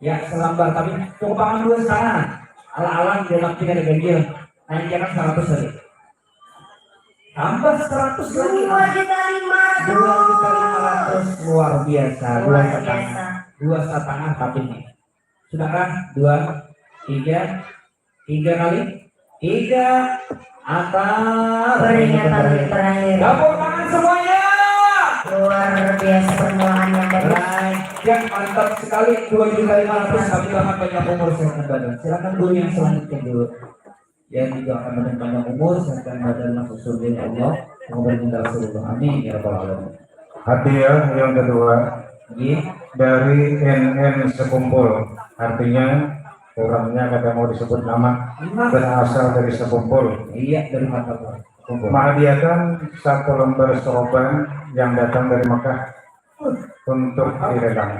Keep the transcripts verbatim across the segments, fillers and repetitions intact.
Ya, selambar, tapi cukup aman dua setengah. Ala-alang genap tiga ada ganjil. Naik jangan seratus lagi. Tambah seratus lagi. Dua juta lima ratus. Dua juta lima ratus, luar biasa. Luar biasa. Dua setengah, dua setengah tapi nih. Sudahkah? Dua, tiga, tiga kali tiga. Atas. Peringatan terakhir. Tepuk tangan semuanya. Luar biasa permulaan yang bagus. Rancak, mantap sekali. Dua juta lima ratus, tapi banyak umur, sehat badan. Silakan guru yang selanjutnya dulu. Yang juga akan banyak umur, sehat badan, masuk surga ya Allah. Semoga dengan Rasulullah. Amin ya rabbal alamin. Hadiah yang kedua. Iya. Dari N N Sekumpul. Artinya, orangnya kada mau disebut nama. Nah. Berasal dari Sekumpul. Iya, dari Matabar. Sekumpul. Menghadiahkan satu lembar sorban yang datang dari Mekah untuk dilelang.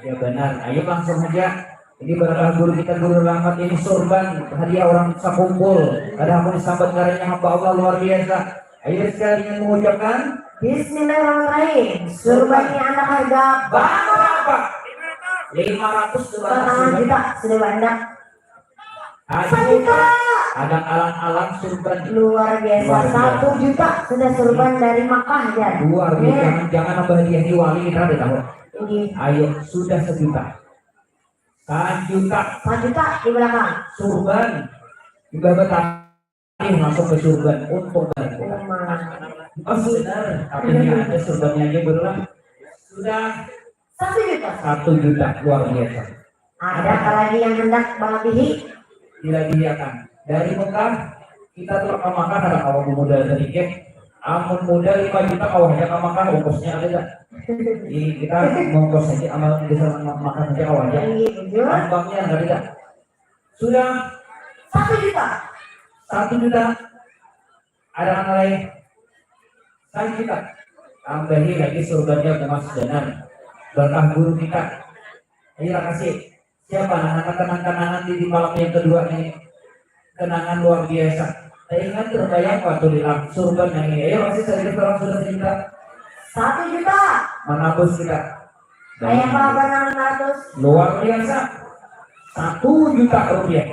Ya benar. Ayo langsung saja. Ini berkah guru kita, Guru Rahmat, ini sorban hadiah orang Sekumpul. Ada aku disambat karanya hamba Allah luar biasa. Ayo sekalian mengucapkan. Bismillahirrahmanirrahim. Sorbannya anak harga berapa? Lima ratus. Setengah juta sudah banyak. Satu juta. Ada alang-alang sorban. Luar biasa. Luar biasa. Satu juta sudah sorban dari Makkah, Jan. Luar biasa. Jangan, jangan nambah hadiah di wali, kita ada tahu. Iya. Ayo, sudah sejuta. Sejuta. Sejuta di belakang. Sorban. Juga betah. Ih, masuk ke surga, untung banget. Mas, benar, tapi ini ada surganya aja belum. Sudah. Satu juta. Satu juta, luar biasa. Ada apa lagi yang hendak melebihi? Dilebihakan. Dari Mekah, kita tuh ke Mekah ada kawan modal sedikit. Amun modal lima juta, kawah aja ke Mekah, ongkosnya ada nggak? Jadi kita ngongkos aja, amal bisa makan aja, kawah aja. Iya, iya. Tampaknya ada nggak? Sudah. Satu juta. Satu juta. Ada anak lain? Satu juta. Tambahi lagi surganya, Mas Danan. Berkah guru kita. Ayo kasih. Siapa nah, anak kenang-kenangan di, di malam yang kedua ini? Kenangan luar biasa. Saya ingat terbayang waktu di surga yang ini. Ayo kasih saya orang sudah sejuta. Satu juta. Menabus kita. Saya apa enam ratus. Luar biasa. Satu juta rupiah.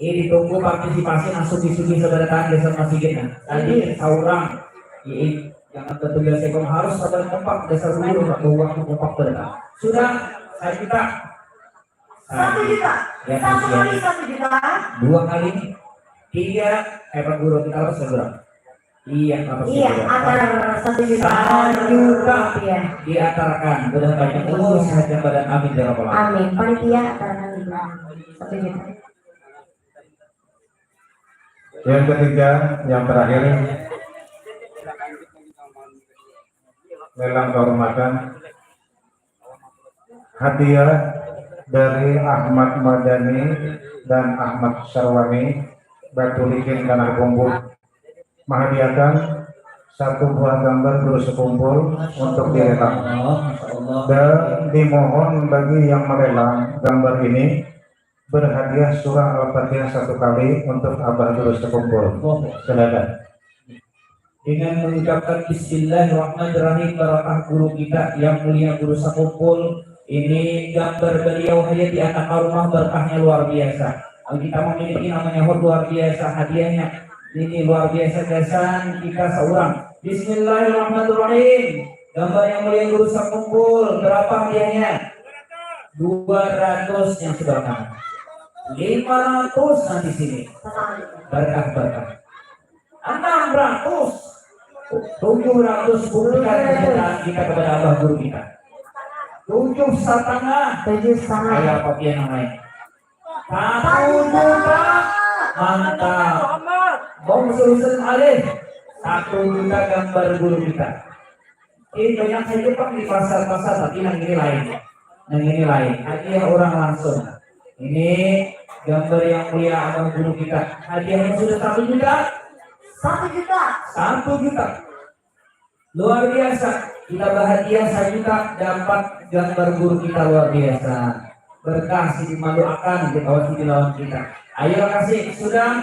Ini ditunggu partisipasi nang sugih-sugih saudara tahan dasar masjid nah. Tadi saurang. Ini jangan tertunda sekon, harus sabar kompak dasar dulu, waktu kompak berapa. Sudah, satu juta. Satu juta. Ya, satu kali satu juta. Dua kali. Tiga, hebat guru kita harus segera. Iya, apa sih? Iya, atar satu juta. Satu juta rupiah. Diatarkan, udah banyak umur, sehat dan badan. Amin ya rabbal alamin. Amin. Panitia atarkan juga. Satu juta. Yang ketiga, yang terakhir, lelang kehormatan, hadiah dari Ahmad Madani dan Ahmad Syarwani, Batu Licin, Tanah Bumbu. Menghadiahkan satu buah gambar guru sekumpul untuk dilelang. Dan dimohon bagi yang melelang gambar ini berhadiah surah Al-Fatihah satu kali untuk Abah guru sekumpul. Silakan. Dengan mengucapkan Bismillahirrahmanirrahim, barakah guru kita yang mulia guru sekumpul, ini gambar beliau hanya di anak rumah, berkahnya luar biasa. Kita memiliki namanya hot luar biasa hadiahnya. Ini luar biasa gasan kita seorang. Bismillahirrahmanirrahim. Gambar yang mulia guru sekumpul, berapa hadiahnya? Dua ratus yang sudah makan. Lima ratus nanti sini. Berkah, berkah. Enam ratus. Tujuh ratus, buktikan kecintaan kita kepada Abah guru kita. Tujuh setengah. Tujuh setengah. Kayak apa yang lain? Satu juta. Mantap. Bong Sulsel alih. Satu juta gambar guru kita. Ini banyak saja, Pak, di pasar-pasar, tapi yang ini lain. Yang ini lain. Hadiah orang langsung. Ini gambar yang mulia abang guru kita. Hadiahnya sudah satu juta. Satu juta. Satu juta. Luar biasa. Kita bahagia sajuta dapat gambar guru kita luar biasa. Berkah sidi malu akan dikawasi dilawan kita. Ayo kasih sudah.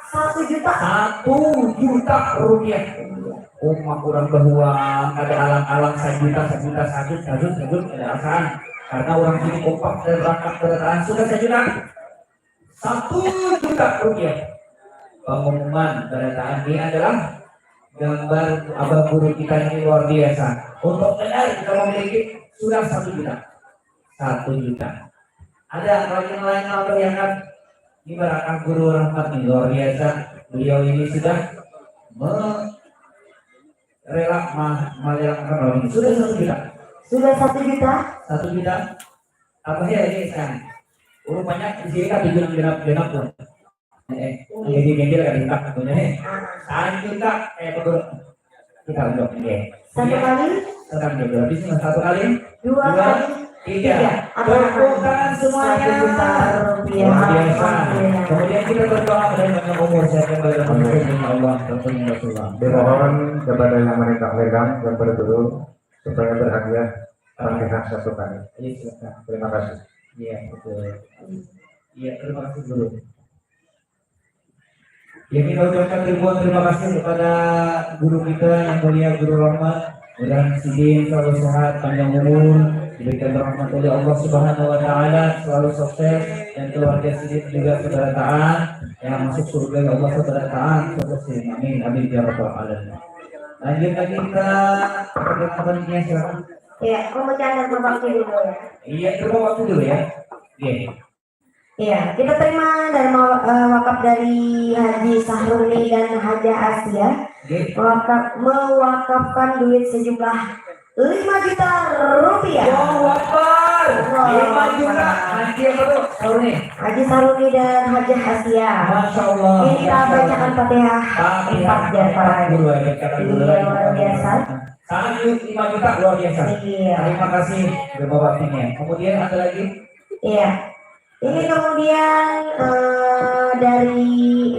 Satu juta. Satu juta rupiah. Umak urang bahuang kada alang-alang sajuta, sajuta, sajut, sajut, sajut kada asaan. Karena orang sini kompak dan rakat berataan sudah sajuta. Satu juta rupiah. Pengumuman berataan ini adalah gambar abah guru kita ini luar biasa. Untuk tenar kita memiliki sudah satu juta. Satu juta. Ada lagi yang lain apa yang kan? Ini barakah guru rahmat ini luar biasa. Beliau ini sudah me- rela ma- merelakan orang ini. Sudah satu juta. Sudah satu juta? Satu juta. Apa sih ini sekarang? Rupanya di sini kan tujuh genap genap tuh. Eh, jadi genjil kan juta tentunya nih. Satu juta eh betul. Kita untuk ini. Satu kali? Sekarang juga habis satu kali. Dua kali. Tiga. Tiga. Tepuk tangan semuanya. Satu juta rupiah. Luar biasa. Alhamdulillah. Kemudian kita berdoa dan banyak umur sehat kembali dan Amin. Ya Allah, terpuji Rasulullah. Dimohon kepada yang menentang legang dan berduru supaya berhadiah Fatihah satu kali. Iya, silakan. Terima kasih. Iya, betul. Iya, terima kasih dulu. Ya, kita ucapkan ribuan terima kasih kepada guru kita yang mulia, Guru Rahmat. Mudah-mudahan sidin selalu sehat, panjang umur, diberikan rahmat oleh Allah Subhanahu wa Ta'ala, selalu sukses, dan keluarga sidin juga saudara taat, yang masuk surga ya Allah saudara taat, sukses sidin. Amin, amin ya rabbal alamin. Lanjut lagi kita perkenalkan ini, silakan. Ya, pembacaan dan berbakti dulu ya. Iya, terima waktu dulu ya. Oke. Iya, kita terima dari ma- eh, wakaf dari Haji Sahruni dan Hajah Asia. Oke. Wakaf mewakafkan duit sejumlah lima juta rupiah. Allahu Akbar. Allahu Akbar. Lima juta. Haji apa tuh? Sahruni. Haji Sahruni dan Hajah Asia. Masya Allah. Kita Masya Allah. Bacakan Fatihah Fatihah empat jari. Empat dulu ya, bacakan dulu. Iya, luar biasa. Sangat lima juta luar biasa. Iya. Terima kasih Bapak Baptinya. Kemudian ada lagi? Iya. Ini kemudian eh, dari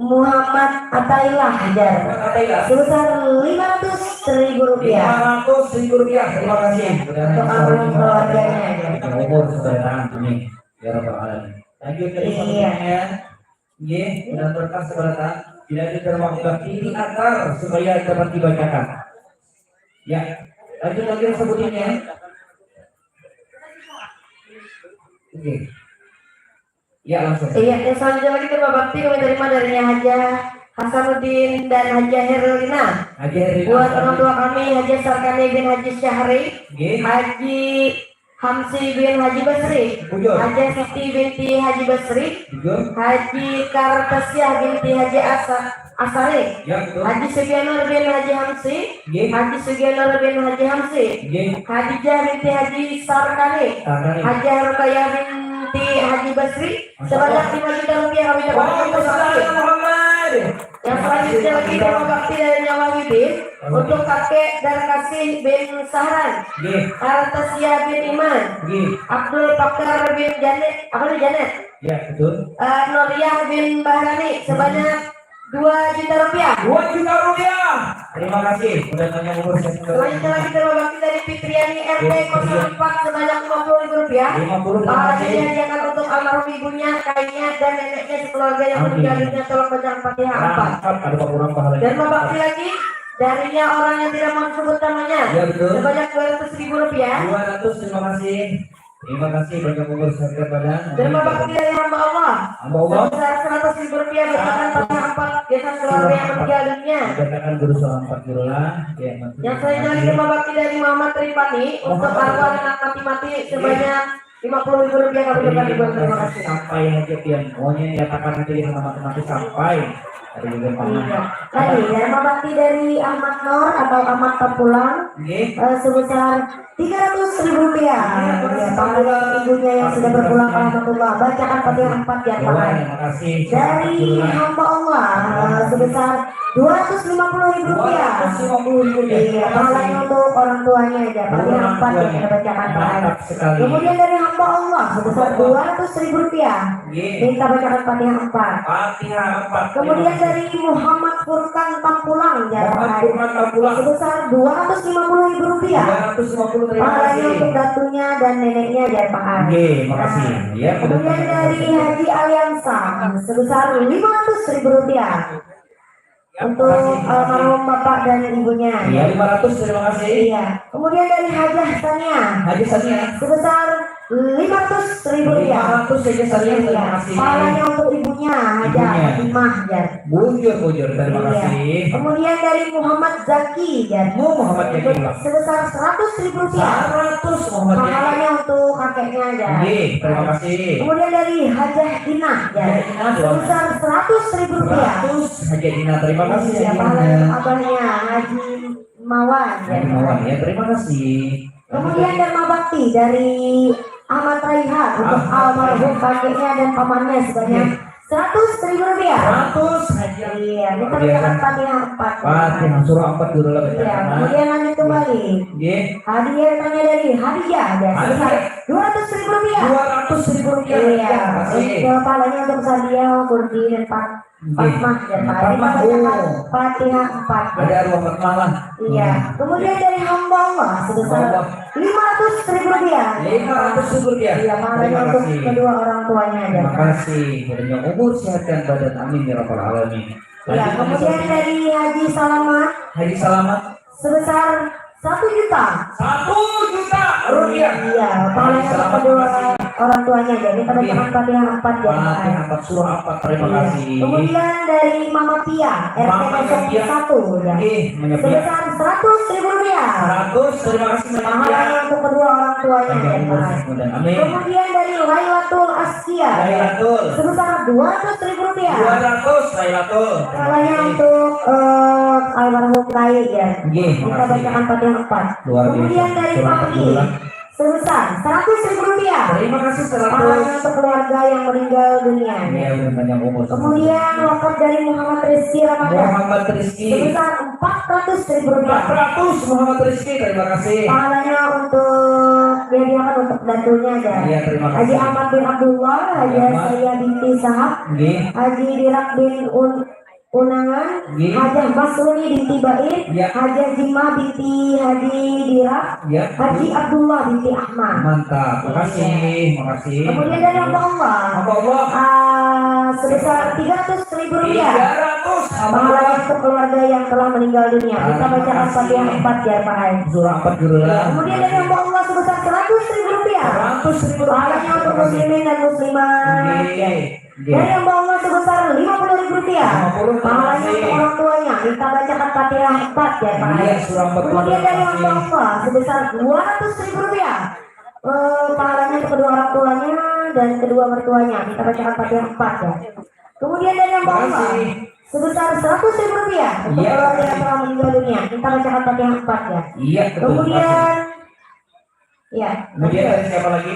Muhammad Ataillah Hajar. Muhammad Ataillah. Sebesar lima ratus ribu rupiah. Lima ratus ribu rupiah. Terima kasih. Mudah-mudahan untuk almarhum keluarganya. Panjang umur saudara ini. Ya Rabbal Alamin. Lanjut dari Iya. Selanjutnya. Nggih, benar berkah seberata. Bila ada terang bakti di atar supaya dapat dibacakan. Ya, lanjut lagi sebutinnya. Oke. Ya, langsung. Iya, yang selanjutnya lagi terima bakti kami terima darinya Haja Hasanuddin dan Haja Herlina. Haja Herlina. Buat orang tua kami Haji Sarkani bin Haji Syahri, Nggih. Haji Hamsi bin Haji Basri, Bujur. Haja Siti binti Haji Basri, Bujur. Haji Kartasiah binti Haji Asa- Asari, Ya, betul. Haji Sugianur bin Haji Hamsi, Nggih. Haji Sugianur bin Haji Hamsi, Nggih. Hadijah binti Haji Sarkani, Sarkani. Hajah Rukayah binti Haji Basri, Masya Allah. Sebanyak lima juta rupiah kami dapatkan. Waalaikumsalam, Muhammad. Yang selanjutnya lagi terima bakti dari Nyawa Widin Oke. Untuk kakek Darkasih bin Sahran, Nggih. Artasia bin Iman, Nggih. Abdul Pakar bin Janet, apa nih Janet? Ya, betul. Eh, Nuriah bin Bahrani sebanyak dua juta rupiah. Dua juta rupiah. Terima kasih. Udah tanya umur saya. Selanjutnya lagi terima bakti dari Fitriani R T kosong empat sebanyak lima puluh ribu rupiah. Lima puluh, terima kasih. Pahalanya dihadiahkan untuk almarhum ibunya, kayaknya, dan neneknya sekeluarga yang Amin. Meninggal dunia. Tolong bacaan Fatihah empat. Lengkap, ada Pak Kurang pahalanya. Dan terima bakti lagi darinya orang yang tidak mau disebut namanya. Ya, betul. Sebanyak dua ratus ribu rupiah. Dua ratus, terima kasih. Terima kasih banyak umur sehat kepada. Terima bakti dari hamba Allah. Hamba Allah. Sebesar seratus ribu rupiah bacakan Fatihah empat biasa keluarga yang meninggal dunia. Bacakan guru salam empat dulu lah. Ya, nanti Yang saya terima jadi kasih. Terima bakti dari Muhammad Rifani untuk Muhammad arwah Rifani. Anak mati-mati Iya. Sebanyak lima puluh ribu rupiah kami berikan ribuan terima kasih. Sampai aja pian. Pokoknya nyatakan aja ya sama mati-mati sampai. Ada juga pernah. Iya. Tadi terima bakti dari Ahmad Nur atau Ahmad Terpulang Nggih. Eh, sebesar tiga ratus ribu rupiah. Iya, terima kasih. Ya, pahala ibunya yang sudah berpulang, alhamdulillah. Bacakan Fatihah empat ya, Pak. Iya, terima kasih. Dari hamba Allah, eh, sebesar dua ratus lima puluh ribu rupiah. Dua ratus lima puluh ribu rupiah. Iya, pahalanya untuk orang tuanya aja. Fatihah empat yang kita bacakan, Pak. Mantap sekali. Kemudian dari hamba Allah sebesar dua ratus ribu rupiah. Nggih. Kita bacakan Fatihah empat. Fatihah empat. Kemudian dari Muhammad Furkan Tampulang, ya, Muhammad Pak. Furkan Tampulang. Sebesar dua ratus lima puluh ribu rupiah. Dua ratus lima puluh, terima kasih. Pahalanya untuk datunya dan neneknya, ya, Pak. Nggih, makasih. Nah, ya, kemudian dari Haji Aliansa sebesar lima ratus ribu rupiah. Untuk almarhum bapak dan ibunya. Iya, lima ratus, terima kasih. Iya. Kemudian dari Hajah Sania. Hajah Sania. Sebesar lima ratus ribu rupiah. Lima ratus saja, Sania, terima Iya. kasih. Pahalanya untuk ibunya, Hajah Ibunya. Fatimah, ya. Bujur, bujur, terima Iya. kasih. Kemudian dari Muhammad Zaki, ya. Oh, Muhammad Zaki, Pak. Sebesar seratus ribu rupiah. Seratus, Muhammad Zaki. Pahalanya untuk kakeknya, ya. Nggih, terima kasih. Kemudian dari Hajah Dina, ya. Hajah Dina, doang. Sebesar seratus ribu rupiah. Seratus, Hajah Dina, terima kasih, Iya, Hajah pahalanya Dina. Kepadanya Haji Mawan, ya. Haji Mawan, ya, terima kasih. Kemudian Dharma Bakti dari Ahmad Raihan untuk Ahmad almarhum kakeknya dan pamannya sebanyak Iya. seratus ribu rupiah. Seratus, Hajah. Iya, ini Luar biasa. terdapat Fatihah empat. Fatihah, surah empat dulu lah, Iya, bacakan. Kemudian lanjut kembali. Nggih. Hadiah tanya dari Hadiah, ya, Hadiah. Dua ratus ribu rupiah. Dua ratus ribu rupiah. Iya, Terima kasih. untuk pahalanya untuk Sadia, Kurdi, dan Pak Nggih. Fatmah, ya, Pak. Ini Fatmah, bacakan oh. Fatihah empat. Ada arwah Fatmah lah. Iya. Kemudian dari hamba Allah sebesar Hamba Allah. Lima ratus ribu rupiah. Lima ratus ribu rupiah. Iya, pahalanya Terima untuk kasih. kedua orang tuanya, ya, Terima Pak. Kasih. Panjang umur, sehatkan badan. Amin ya rabbal alamin. Iya, Lanjut, kemudian Mas. Dari Haji Salamat Haji Salamat. Sebesar satu juta. Satu juta rupiah. Iya, pahalanya untuk kedua orang tuanya, jadi kita bacakan Fatihah empat, ya. Fatihah empat, surah empat, terima Iya. Kasih. Kemudian dari Mama Pia, Mama R T nol satu, ya. Nggih, Mama Pia. Sebesar seratus ribu rupiah. Seratus, terima kasih, Mama Pia. Pahalanya untuk kedua orang tuanya, Panjang ya, umur, Pak. sehat dan amin. Kemudian dari Lailatul Askia, Lailatul. Sebesar dua ratus ribu rupiah. Dua ratus, Lailatul. Pahalanya untuk eh, almarhum Kai, ya. Nggih, Kita makasih. Bacakan Fatihah empat. Luar biasa. Kemudian dari Surah Fahmi Al-Fatihah. Sebesar seratus ribu rupiah. Terima kasih, seratus. Pahalanya untuk keluarga yang meninggal dunia. Iya, udah panjang umur. Kemudian wakaf dari Muhammad Rizky Ramadan Muhammad Rizky. Sebesar empat ratus ribu rupiah. Empat ratus, Muhammad Rizky, terima kasih. Pahalanya untuk dihadiahkan untuk datunya, ya. Iya, terima kasih. Haji Ahmad bin Abdullah, Haji Ahmad. Saya binti Sahab, Nggih. Haji Dirak bin Un Unangan, Nggih. Hajah Masruni binti Bain, Iya. Hajah Jima binti Haji Dirak, Iya. Haji Abdullah binti Ahmad. Mantap, makasih, makasih. Kemudian dari hamba Allah, Hamba Allah. ah, sebesar tiga ratus ribu rupiah. Tiga ratus, hamba Pahalanya Allah. Untuk keluarga yang telah meninggal dunia. Kita Terima bacakan kasih. Fatihah empat, ya, Pak Hai. Surah empat dulu lah. Kemudian dari hamba Allah sebesar seratus ribu rupiah. Seratus ribu rupiah. Pahalanya untuk Terima kasih. Muslimin dan Muslimat. Nggih. Ya. Nggih. Dari hamba Allah sebesar lima puluh ribu rupiah. Lima puluh, terima Pahalanya kasih. Untuk orang tuanya, kita bacakan Fatihah empat, ya, Pak. Iya, surah empat puluh, Kemudian dari terima hamba kasih. Allah sebesar dua ratus ribu rupiah. Eh, pahalanya untuk kedua orang tuanya dan kedua mertuanya. Kita bacakan Fatihah empat, ya. Kemudian dari hamba Terima Allah kasih. sebesar seratus ribu rupiah untuk Iya. Keluarga yang telah meninggal dunia. Kita bacakan Fatihah empat, ya. Iya, betul. Kemudian, ya. Kemudian dari siapa lagi?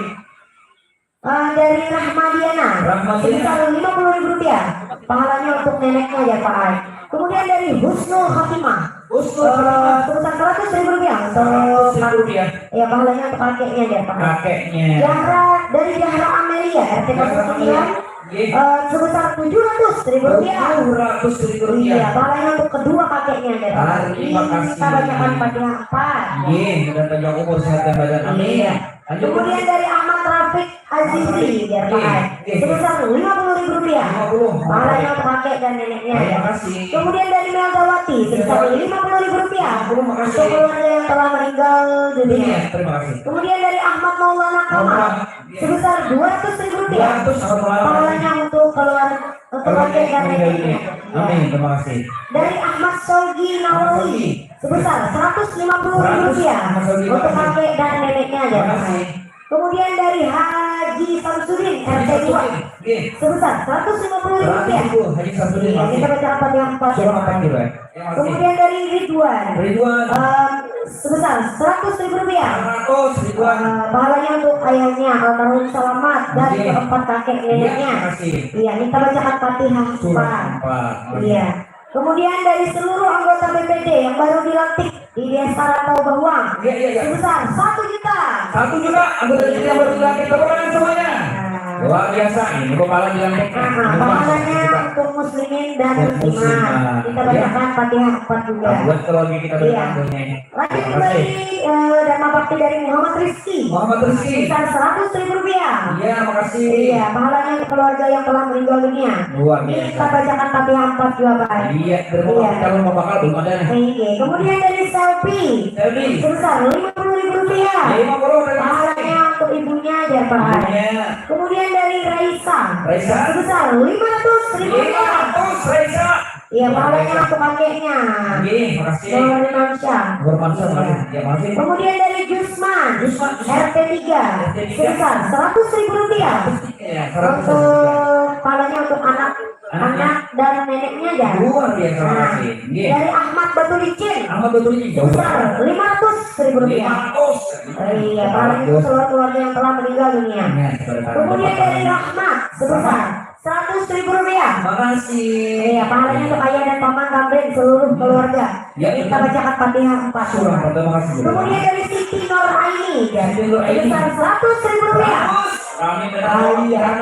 Eh, dari Rahmadiana. Rahmadiana. Sebesar lima puluh ribu rupiah. Pahalanya untuk neneknya, ya, Pak Ai. Kemudian dari Husnul Khatimah. Husnul Eh, Khatimah. Sebesar seratus ribu rupiah untuk Seratus ribu rupiah. Ya, pahalanya untuk kakeknya, ya, Pak Ai. Kakeknya. Zahra, dari Zahra Amelia, R T Zahra kosong sembilan. Amelia. Nggih. Eh, sebesar tujuh ratus ribu rupiah. Tujuh ratus ribu rupiah. Iya, pahalanya untuk kedua kakeknya, ya, Pak Ai. Terima kasih. Kita bacakan Fatihah empat. Nggih, mudah panjang umur, sehat dan badan. Amin. Iya. Lanjut. Kemudian dari Ahmad Rafiq Azizi, ya, Pak Nggih, Ai. nggih. Sebesar lima puluh ribu rupiah. Lima puluh. Pahalanya untuk kakek dan neneknya, ya. Terima kasih. Kemudian dari Meldawati sebesar Iya. Lima puluh ribu rupiah. Lima puluh, makasih. Untuk keluarga yang telah meninggal dunia. Iya, terima kasih. Kemudian dari Ahmad Maulana Kamal Maulana. sebesar dua ratus ribu rupiah. Dua ratus, Ahmad Maulana. Pahalanya untuk keluarga, untuk kakek dan neneknya. Amin, terima kasih. Dari Ahmad Sogi Nawawi Ahmad Sogi. Sebesar seratus lima puluh ribu rupiah Seratus lima puluh ribu. Untuk kakek dan neneknya, ya. Terima kasih. Kemudian dari Haji Samsudin, R T dua, Nggih. Sebesar seratus lima puluh ribu Seratus rupiah. ribu, Haji Samsudin. Iya, kita baca Fatihah empat. Surah empat juga. Terima kasih. Kemudian dari Ridwan, Ridwan. em, sebesar seratus ribu rupiah. Seratus, Ridwan. Eh, pahalanya untuk ayahnya almarhum Salamat dan Oke. Keempat kakek Iya, neneknya. terima kasih. Iya, kita bacakan Fatihah Surah empat. empat. Iya. Kemudian dari seluruh anggota B P D yang baru dilantik di Desa Rantau Bahuang, Iya, iya, iya. Sebesar satu juta. Satu juta anggota B P D yang baru dilantik. Tepuk tangan semuanya. Nah, Luar biasa ini, kepala dilantik. Nah, pahalanya untuk muslimin dan muslimat. Kita bacakan Fatihah empat juga. Buat keluarga kita bertambahnya. Lanjut kembali, eh, Dharma Bakti dari Muhammad Rizky. Muhammad Rizky. Sebesar seratus ribu rupiah. Iya, makasih. Iya, pahalanya untuk keluarga yang telah meninggal dunia. Luar biasa. Kita bacakan Fatihah empat juga, Pak. Iya, terima kasih. Kalau mau bakal belum ada nih. Iya. Kemudian dari Selfie. Selfie. Sebesar lima puluh ribu rupiah. Lima puluh, terima kasih. Pahalanya untuk ibunya aja, Pak. Ibunya. Kemudian dari Raisa. Raisa. Sebesar lima ratus ribu rupiah. Lima ratus, Raisa. Iya, pahalanya untuk kakeknya. Nggih, makasih. Nur Mansyah. Nur Mansyah, makasih. Ya, makasih. Kemudian dari Jusman, Jusman, Jusman. R T tiga, R T tiga. Sebesar seratus ribu rupiah. Ya, seratus ribu rupiah. Untuk pahalanya untuk anak, anak dan neneknya aja. Luar biasa, makasih. Nggih. Dari Ahmad Batu Licin. Ahmad Batu Licin. Sebesar lima ratus ribu rupiah. Lima ratus. Oh iya, pahalanya untuk seluruh keluarga yang telah meninggal dunia. Ya, sebentar. Kemudian dari Rahmat, sebesar seratus ribu rupiah. Makasih. Iya, pahalanya untuk ayah dan paman tambahin seluruh keluarga. Ya, kita bacakan Fatihah empat. Surah empat, makasih. Kemudian dari Siti Nur Aini, Siti Nur Aini. Sebesar seratus ribu rupiah. Bagus. Kami menang. Kalian,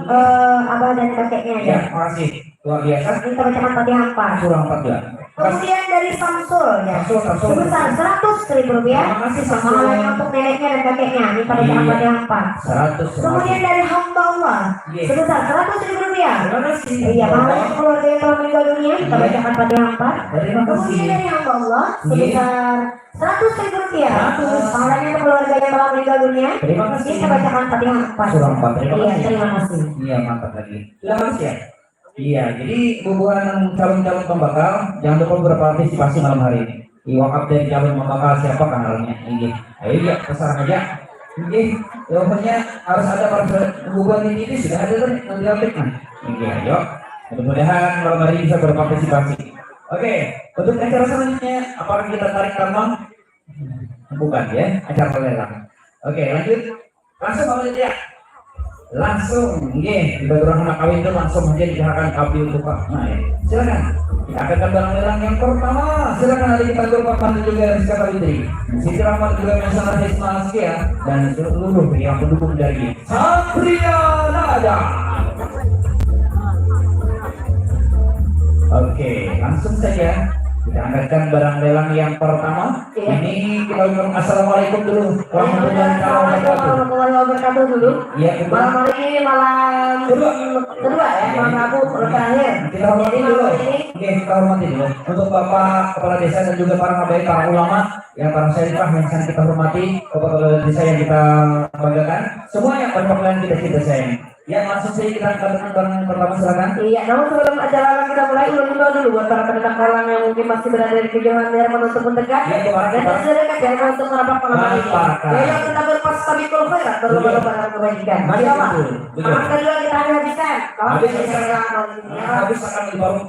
eh, abah dan kakeknya ya. Ya, makasih. Luar biasa. Kita bacakan Fatihah empat. Surah empat juga. Kemudian dari Samsul, ya. Samsul, Samsul. Sebesar seratus ribu rupiah. Terima kasih, Samsul. Pahalanya untuk neneknya dan kakeknya. Ini pada Fatihah empat. Seratus. Kemudian dari hamba Allah, sebesar seratus ribu rupiah. Terima kasih. Iya, pahalanya untuk keluarga yang telah meninggal dunia. Kita bacakan Fatihah empat. Terima kasih. Kemudian dari hamba Allah, sebesar seratus ribu rupiah. Seratus. Pahalanya untuk keluarga yang telah meninggal dunia. Terima kasih. Kita bacakan Fatihah empat. Surah empat. Terima kasih. Iya, terima kasih. Iya, mantap lagi. Sudah habis ya? Iya, jadi bubuhan calon-calon pembakal, jangan lupa berpartisipasi malam hari ini. Di wakaf dari calon pembakal siapa kaharnya? Ini. Ayo ya, pesan aja. Ini, pokoknya harus ada partisipasi. Bubuhan ini, ini sudah ada tadi, nanti nanti nah. Ini, ayo. Mudah-mudahan malam hari bisa berpartisipasi. Oke, untuk acara selanjutnya, apakah kita tarik tambang? Bukan ya, acara lelang. Oke, lanjut. Langsung apa tidak? Langsung, nggih, di Baturang Anak Kawin itu langsung aja ditahakan kapi untuk Pak. Nah, ya. Silakan. Kita akan barang lelang yang pertama. Silakan ada kita Bapak Pandu juga Rizka Kawitri. Siti Rahmat juga Mesan Rahis Mahaskia dan seluruh yang mendukung dari Satria Nada. Oke, langsung saja kita angkatkan barang lelang yang pertama. Iya. Ini kita ucapkan assalamualaikum dulu. Warahmatullahi wabarakatuh. Assalamualaikum warahmatullahi wabarakatuh dulu. Iya, kedua. Malam hari ini malam kedua, kedua ya, malam Rabu, malam terakhir. Kita hormati dulu. Jadi malam hari ini. Oke, kita hormati dulu. Untuk Bapak Kepala Desa dan juga para habaib, para ulama, yang para syarifah yang sangat kita hormati, Bapak Kepala Desa yang kita banggakan, semuanya pada panggilan kita cinta sayang. Ya, langsung saja kita angkat barang yang pertama, silakan. Iya, namun sebelum acara akan kita mulai, ulun himbau dulu buat para pendatang kalang yang mungkin masih berada di kejauhan, biar menonton pun dekat. Ya, dan sudah dekat, biar menonton merapat malam hari ini. Ya, yang kita berpas tabikul khairat, berlomba-lomba dalam kebajikan. Masya Allah. Betul, betul. Makan kedua kita habis-habisan. Habis-habisan. Habis akan dibawa.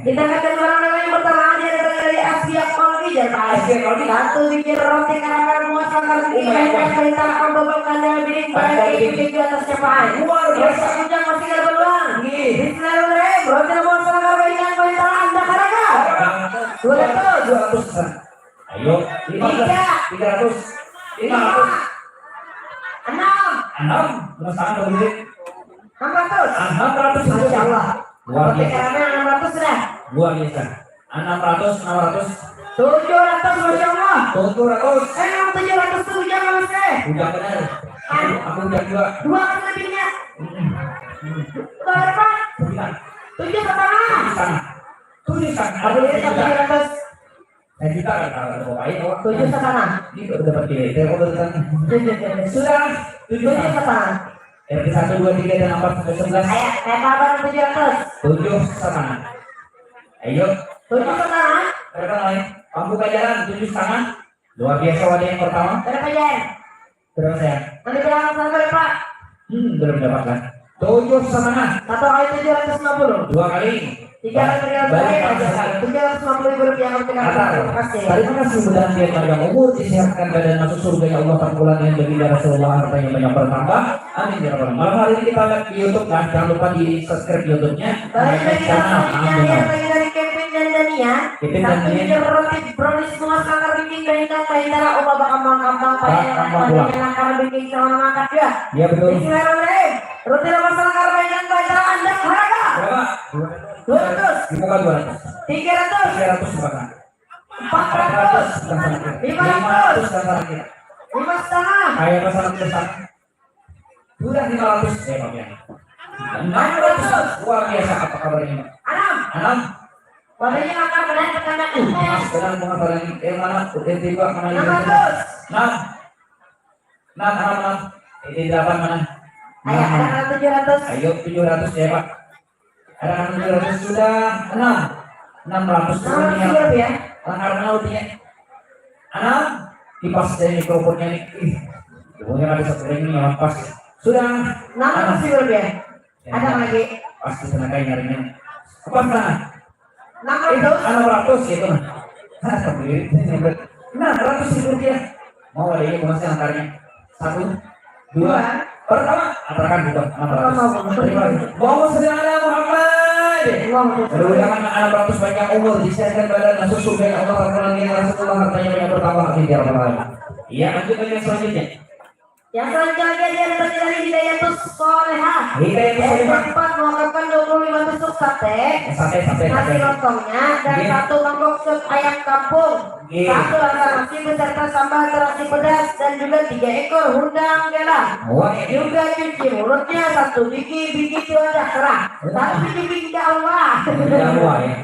Kita akan barang yang pertama, dia datang dari Asia Kolbi, jar Pak. Asia Kolbi. Satu biji roti karamel muas langkar tinggi, banyak cerita, akan babak kandang biring, berarti itu di atas capaan. Luar biasa. Rasa bujang masih ada beruang. Nggih. Bismillahirrahmanirrahim. Roti muas langkar, banyak cerita, anda karaga. Dua ratus. Dua ratus. Ayo, lima belas. Tiga. Tiga ratus. Lima ratus. Enam. Enam. Enam ratus. Enam ratus. Masya Allah. Luar biasa. Enam ratus sudah. Luar biasa. Enam ratus, enam ratus. Tujuh ratus, Masya Allah. Tujuh ratus. Eh, tujuh ratus tuh hujan, Mas, eh. Hujan benar. Aku, aku hujan juga. Dua kali lebihnya. Berapa? Sembilan. Tujuh setengah. Tujuh setengah. Tujuh setengah. Aku lihat tujuh ratus. Saya juta kan, kalau ada bapak ini, oh. Tujuh setengah. Ini udah dapat pilih, saya kok udah. Sudah, tujuh setengah. Tujuh setengah. R T satu, dua, tiga, dan empat sampai sebelas. Ayo, naik apa tujuh ratus? Tujuh setengah. Ayo. Tujuh setengah. Berapa lain? Pembuka jalan, tujuh setengah. Luar biasa, wadah yang pertama. Berapa, Jan? Berapa, sayang? Nanti bilang sama berapa? Hmm, belum dapatkan. Tujuh setengah. Satu kali tujuh ratus lima puluh. Dua kali. Tiga kali tiga ratus lima puluh. Baik, baik, baik. Tujuh ratus lima puluh ribu rupiah untuk kita. Terima kasih. Terima kasih, mudah-mudahan dia panjang umur, disehatkan badan, masuk surganya Allah, perkumpulan dengan baginda Rasulullah, hartanya banyak bertambah. Amin ya rabbal alamin. Malam hari ini kita live di YouTube, nah, jangan lupa di subscribe YouTube-nya. Baik, baik, kita selanjutnya lihat lagi dari Kevin dan Dania. Kevin dan Dania. Satu biji roti brownies muas langkar bikin benteng, benteng, upa bakambang-kambang, bakambang payah, pula. Payah langkar bikin sama mangkat ya. Iya, betul. Bismillahirrahmanirrahim. Roti Roma Selangkar Banjar Banjar Andang harga. Berapa? Dua ratus. Dibuka dua ratus. Tiga ratus. Tiga ratus dibuka. Empat ratus. Empat ratus. Lima ratus. Lima setengah. Kayak pesanan besar. Sudah lima ratus, ya, Pak, ya. Enam ratus. Luar biasa, apa kabarnya, Pak? Anam. Anam. Warnanya apa? Benar, benar, benar. Mas, benar, benar, benar. Yang mana? Yang tiga, mana? Enam ratus. Enam. Enam, enam, enam. Ini delapan mana? Ayo, enam, ada enam. Tujuh ratus. Ayo, tujuh ratus ya, Pak. Ada enam tujuh ratus sudah. Enam. Enam ratus. Enam ratus ya. Karena udah. Enam. Kipas dari mikrofonnya nih. Ih, pokoknya ada satu ini yang pas. Sudah. Enam ratus ya. Ada lagi. Pasti tenaga nyarinya. Apa sana? Enam ratus. Eh, enam ratus gitu nah. Hah, sendiri. Enam ratus ribu rupiah. Mau ada ini, Mas, yang angkarnya. Satu, dua. Dua. Pertama, atrakan juga, enam ratus. Pertama, Bang. Terima kasih. Allahumma sholli ala Muhammad. Allahumma sholli. Mudah-mudahan enam ratus panjang umur, disehatkan badan, masuk surga Allah, Rasulullah, Rasulullah, hartanya banyak bertambah, amin ya rabbal alamin. Iya, lanjut lagi yang selanjutnya. Yang selanjutnya dia datang dari Hidayatus Solehah. Hidayatus Solehah. Yang keempat mewakafkan dua puluh lima tusuk sate. Sate, sate, nasi lontongnya, dan satu mangkok sop ayam kampung. Satu rasa nasi beserta sambal terasi pedas dan juga tiga ekor hundang gela. Wah. Juga cuci mulutnya satu biji, biji tiwal dakrah. Satu biji, biji Allah. Insya Allah, ya.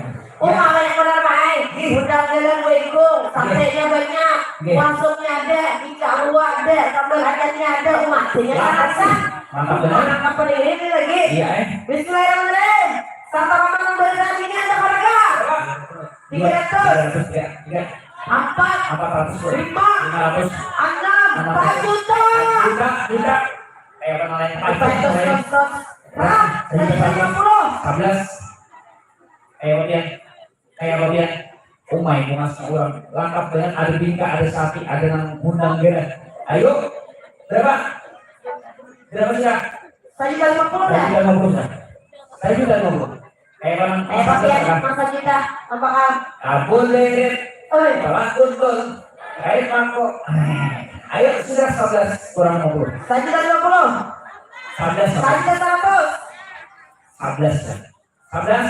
Oh, malah yang benar, Pak, ai. Hundang gela dua ikung, satenya banyak, wasopnya ada, iga dua ada, sambal hajatnya ada, umatnya rasa. Mantap benar. Mantap apa ini lagi? Iya, eh. Bismillahirrahmanirrahim. Satu ramalan berkah ini ada harga. Tiga ratus. Tiga ratus, ya. Tiga. Empat. Empat ratus. Lima. Lima ratus. Enam. Enam ratus. Empat juta. Juta, juta. Eh, apa namanya? Empat ratus. Empat ratus. Hah? Empat ratus lima puluh. Empat belas. Eh, apa dia? Kayak apa dia? Umai, bungas orang. Lengkap dengan ada bingka, ada sati, ada nang hundang gela. Ayo. Berapa? Berapa sudah? Satu juta lima puluh dah. Satu juta lima puluh dah. Satu juta lima puluh. Kayak orang. Eh, Pak, ya, masa kita apakah? Kabul lirik. Oi. Salah kuntul. Kayak mangkok. Ayo, sudah sebelas kurang lima puluh. Satu juta lima puluh. Sebelas. Satu juta seratus. Sebelas, kan? Sabdas,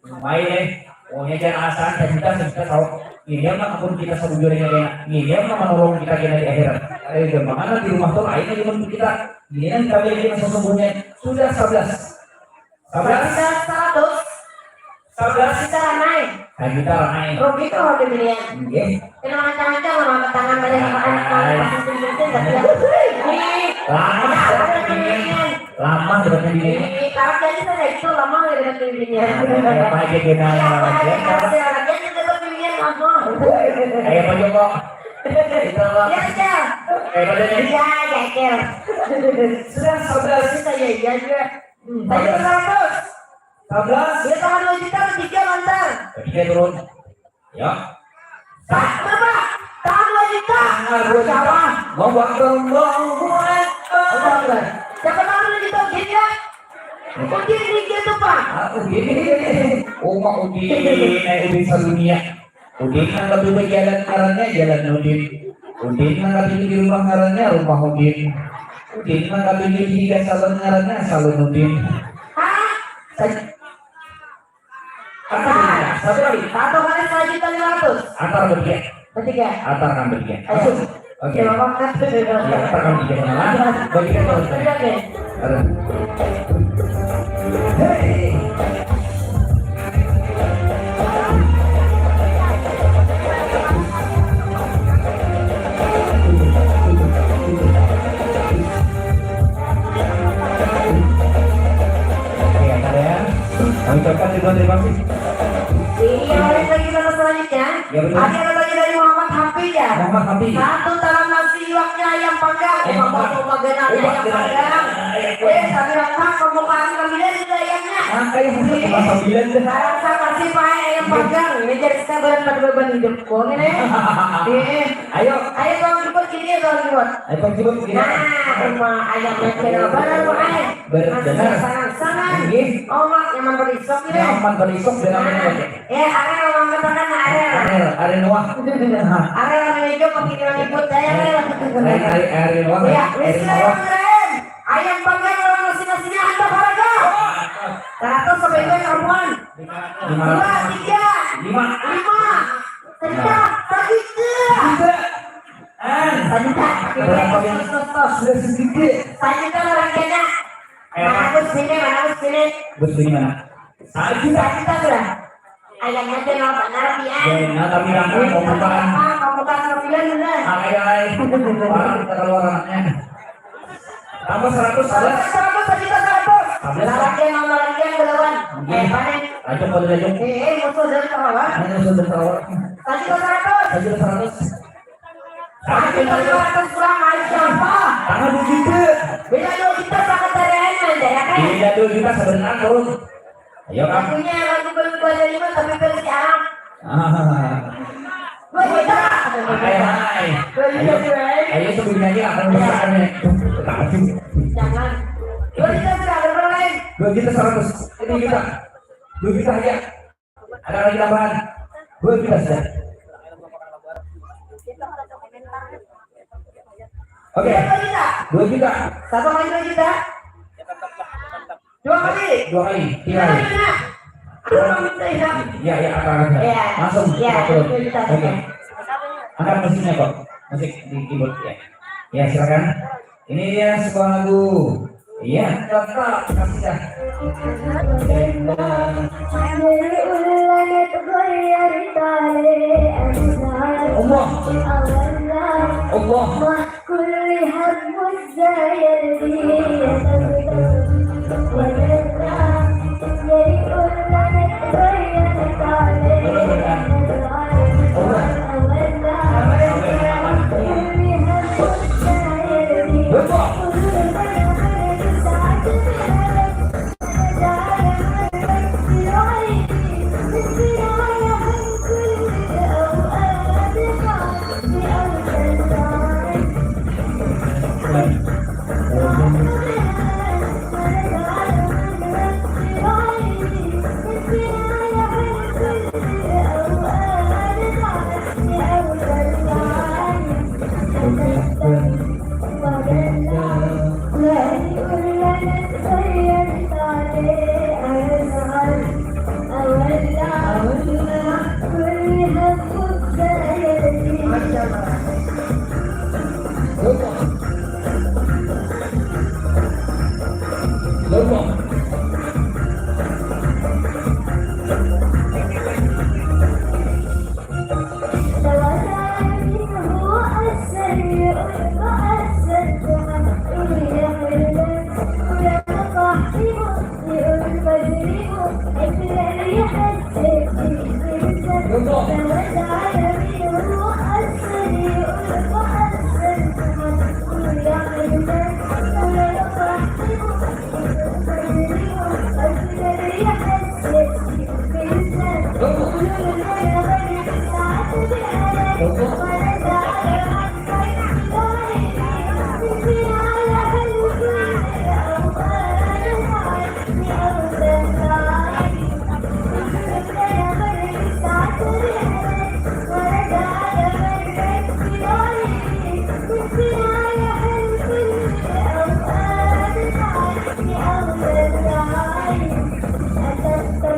lumayan deh. Pokoknya jangan alasan, saya minta, saya minta tahu. Ini yang ampun kita sebujurnya deh. Ini yang menolong kita kena di akhirat. Ayo, jangan nanti rumah tuh lain lagi menurut kita. Ini yang kita miliki sesungguhnya. Sudah sabdas. Sabdas. Sabdas seratus. Sabdas. Kita ramai. Nah, kita ramai. Rugi tuh, rugi miliar. Iya. Kena macam-macam lah, mata tangan banyak anak-anak, pas musim-musim, tapi yang ini. Lama, lama dapatnya bininya. Ini, kalau jadi saja itu lama ya dapat bininya. Nah, apa aja dia nanya, ya, apa aja, ya, kalau saya lagi aja dapat bininya, lama. Ayo, Pak Joko. Kita, Pak. Ya, ya. Ayo, Pak Joko. Iya, ya, ya. Sudah, saudara kita, ya, iya juga. Hmm, saya seratus. Sebelas. Ya, tambah dua juta, tiga lantar. Tiga turun. Ya. Pak, berapa? Tambah dua juta. Tambah dua juta. Allahu Akbar, Allahu Akbar. Allahu Akbar. Siapa tahu dua juta, Udin ya? Udin, Udin itu, Pak. Ah, Udin. Oh, Mak Udin. Eh, Udin sedunia. Udin nang katuju jalan ngarannya Jalan Udin. Udin nang katuju di rumah ngarannya Rumah Udin. Udin nang katuju di higa salon ngarannya Salon Udin. Hah? Sa-, apa tadi? Satu lagi. Satu kali satu juta lima ratus. Antar bertiga. Bertiga. Antar kan bertiga. Ayo. Langsung. Oke. Coba makan. Ya, antar kan bertiga. Nah, bertiga terus. Bertiga, oke. Aduh. Hei. Oke, ya, kalian. Kami ucapkan ribuan terima kasih. Iya, ada lagi nama selanjutnya. Ya, betul. Ada lagi dari Muhammad Hafid, ya. Muhammad Hafid. Satu talam nasi, iwaknya ayam panggang. Ayam panggang. Mau makan ayam panggang. Eh, tapi datang pembukaan kami dari ayamnya. Ah, kayak bukan cuma sembilan deh. Sekarang saya kasih pakai ayam panggang. Ini jadi saya berat pada beban hidup. Kok ini? Eh, ayo. Ayo, Bang Jibut, gini ya, Bang Jibut. Ayo, Bang Jibut, gini. Nah, rumah ayamnya kira barang, Bang, eh. Ber-, masih benar. Sangat-sangat. Iya. Omak nyaman berisok, ya. Nyaman berisok, benar, benar. Ya, Ariel, orang katakan Ariel. Ariel, Ariel Noah. Ariel, orang hijau, pakai bilang ikut, Ariel. Ariel, Ariel, Ariel Noah. Ya, Ariel Noah. Bismillahirrahmanirrahim. Ayam panggang, orang nasi, Seratus sampai dua perempuan. Dua, tiga, lima, lima. Sejuta, sejuta. Sejuta. Ah, sejuta. Berapa yang sudah sejuta? Sejuta orang kena. Eh. Mana bos ini, mana bos ini? Bos ini mana? Sejuta. Sejuta sudah. Ayam aja mau benar, Pian. Ya, nah, tapi nanti mau bukaan. Mau bukaan sembilan benar. Ay, ay. Orang kita keluar anaknya. Tambah seratus, ada? Seratus, sejuta seratus. Ada. Lalakian, lalakian belawan. Iya. Eh, panen. Ayo, pada ayo. Eh, eh, musuh dari Sarawak. Ayo, musuh dari Sarawak. Sejuta seratus. Sejuta seratus. Sejuta seratus kurang, Masya Allah. Tambah dua juta. Bila dua juta, pakai tarian aja, ya kan? Bila dua juta sebentar, turun. Ayo, Kang. Lagunya lagu Bayu Bayu lima, tapi versi Arab. Ah. Dua juta. Hai, hai. Dua juta, ayo, cuy. Ayo, sebelumnya aja, akan besar nih. Jangan. Dua juta sudah, ada orang lain. Dua juta seratus. Dua juta. Dua juta aja. Ada lagi tambahan? Dua juta sudah. Oke. Dua juta. Dua juta. Satu kali dua juta. Dua kali. Dua kali. Tiga kali. Nah, nah, nah. Aku mau minta, Ihsan. Iya, iya, apa, apa? Iya. Langsung. Iya, upload. Dua juta. Oke. Angkat musiknya kok. Musik di keyboard ya. Ya, silakan. Ini dia sebuah lagu. Iya, tetap kasih dah. Allah. Allah.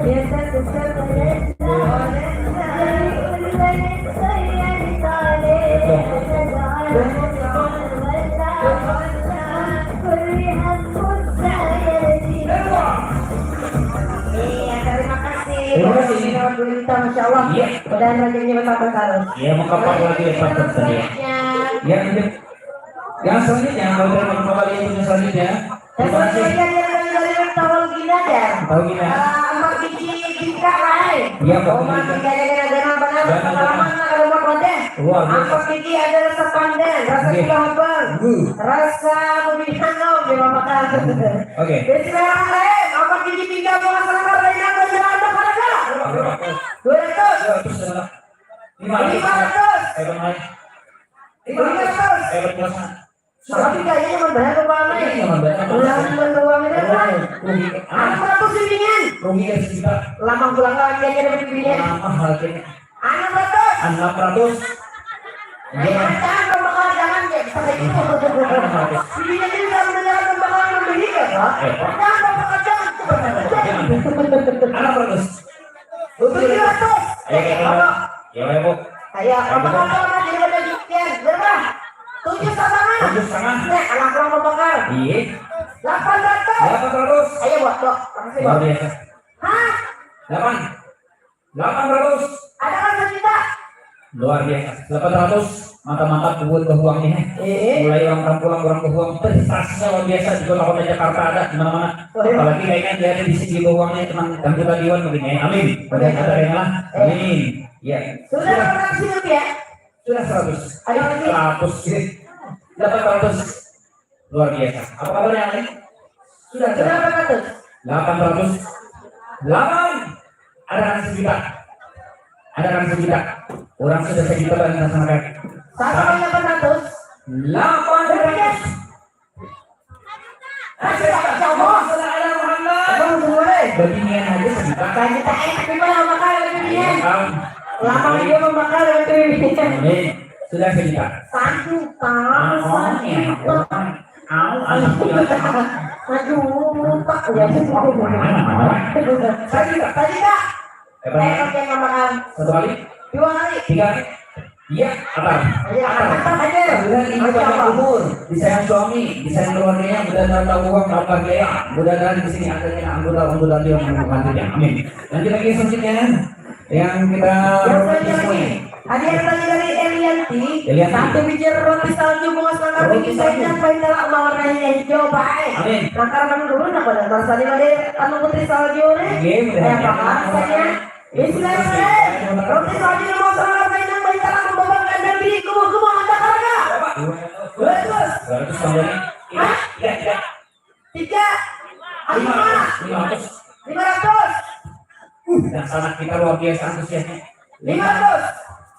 Iya, terima kasih. Terima kasih. Alhamdulillah, Masya Allah. Iya. Mudahan rezekinya bertambah terus. Iya, mengkapak lagi, Pak, tadi. Ya, lanjut. Yang selanjutnya, mau terima kembali yang punya selanjutnya. Terima kasih. Yang selanjutnya, yang dari Tawal Gina, ya. Tawal Gina. Ah, Mak Kiki Bingka, hai. Iya, Mak Kiki Bingka. Oh, Mak Kiki Bingka, jangan, jangan, jangan, jangan. Salaman, nak, kalau mau kode. Luar biasa. Mak Kiki ada rasa pandan, rasa gula habang, rasa bumi hanau, ya, Bapak. Oke. Bismillahirrahmanirrahim. Mak Kiki Bingka, mau masalah apa? Ini apa? Jalan apa? Dua ratus. Dua ratus. Lima ratus. Lima ratus. Eh, benar. Lima ratus. Eh, benar. Tapi kayaknya membayar kepala ini. Iya, membayar. Ulang, ulang, ulang, ulang. Rugi. Enam ratus ini, Nian. Rugi ya sejuta. Lama pulang lagi aja dapat ini. Mahal kayaknya. Enam ratus. Enam ratus. Iya. Jangan pembakaran, jangan, ya, bisa kayak gitu. Enam ratus. Ini jadi udah mendengar pembakaran membeli, ya, Pak? Eh, Pak. Jangan pembakaran, jangan. Jangan. Delapan ratus. Delapan ratus. Ayo, Bos, Bos. Makasih, Bos. Luar biasa. Hah? Delapan. Delapan ratus. Ada kan sejuta? Luar biasa. Delapan ratus. Mantap-mantap buat behuang nih. Eh. Mulai orang kampung, orang behuang, prestasinya luar biasa di kota-kota Jakarta ada di mana-mana. Oh, iya. Apalagi kayaknya dia ada di sini behuangnya, teman anggota dewan mungkin ya. Amin. Mudah-mudahan ada yang lah. Eh. Amin. Ya. Sudah berapa sih, ya? Sudah seratus. Ada lagi? Seratus. Delapan ratus. Luar biasa. Apa kabar yang lain? Sudah. Sudah berapa tuh? Delapan ratus. Delapan. Ada kan sejuta? Ada kan sejuta? Orang sudah sejuta, bang, laksanakan. Satu kali delapan ratus. Delapan ratus. Ada, Muhammad. Abang, tunggu deh. Bagi nian aja sejuta. Sejuta, eh, tapi malah bakal lebih nian. Bang. Lama dia membakal lebih nian. Amin. Sudah sejuta. Satu, Kak. Ah, oh, satu, ya, Kak. Au, alhamdulillah. Aduh, lupa. Ya, lupa. Mana, mana? Tadi, Kak. Tadi, Kak. Eh, Bang. Eh, oke, Kak, makan. Satu kali? Dua kali. Tiga kali? Iya, apa? Iya, apa? Apa aja? Mudah-mudahan ibu panjang umur, disayang suami, disayang keluarganya, mudah-mudahan tahu uang, tambah biaya, mudah-mudahan di sini adanya anggota-anggota yang menunggu nantinya. Amin. Lanjut lagi selanjutnya. Yang kita Yang selanjutnya lagi. Hadiah tadi dari Elianti, Elianti. Satu biji roti salju bunga semangka tinggi, salju. Roti salju. Sayang, paling galak, warnanya hijau, baik. Amin. Nakar nang dulu, nak pada merasa di mana, anu, putri salju nih. Iya, benar. Kayak apa rasanya? Bismillahirrahmanirrahim. Roti salju bunga semangka, sayang, paling galak, membanggakan diri, kumuh-kumuh, handak harga. Berapa? Dua ratus. Dua ratus tambahnya. Hah? Iya, iya. Tiga. Lima ratus. Lima ratus. Lima ratus. Uh, dan sanak kita luar biasa antusiasnya. Lima ratus.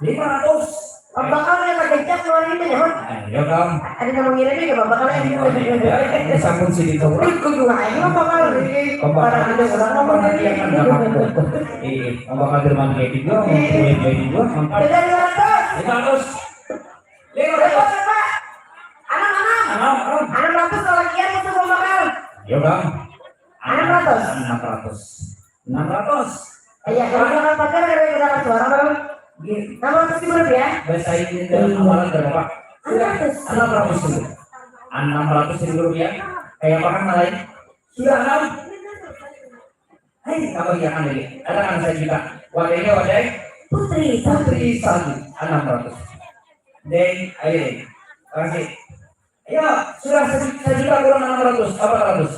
Lima ratus. Pembakal yang terkencang luar itu, nyaman. Eh, ya, Bang. Ada nama ngirim juga, pembakal yang gitu. Ya, ini sampun sih ditahu. Ikut juga, ayo, pembakal. Pembakal. Para ada orang ngomong dari itu. Iya, pembakal Derman kayak gitu, iya. Kayak gitu, mantap. Tiga ratus. Lima ratus. Lima ratus. Berapa, Pak? Anam, anam. Anam, anam. Anam ratus kalau kian itu pembakal. Ya, Bang. Anam ratus. Anam ratus. Enam ratus. Iya, kalau misalkan pagar, ada yang mendapat suara, Bang? Iya. Enam ratus ribu rupiah. Bahasa Inggris dalam amalan berapa, Pak? Enam ratus. Enam ratus ribu. Enam ratus ribu rupiah. Kayak apa kan, lain? Sudah enam. Hei, apa iya kan lagi? Ada kan saya juga. Wadahnya wadai? Putri. Putri Salju. Enam ratus. Deng, ayo, Deng. Kasih. Ayo, sudah satu juta kurang enam ratus, empat ratus.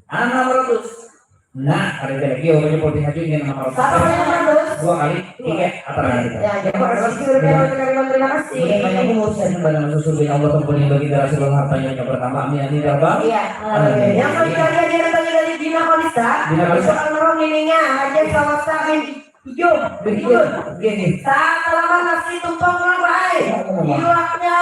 Enam ratus. Nah, ada lagi, oh, ini putih hati ini enam ratus. Satu kali enam ratus. Dua kali, tiga, apa lagi? Ya, ya, Pak, terima kasih. Terima kasih. Ini banyak umur, saya kembali masuk surga Allah, tempat yang bagi darah seluruh hartanya yang pertama. Amin, amin, ya Rabbal. Iya. Amin. Yang kali tadi ada yang tanya dari Dina Kalista. Dina Kalista. Suka nurun ininya, aja sama Samin. Hijau, hijau. Gini. Salaman nasi tumpang urang baai. Iya, iya. Iwaknya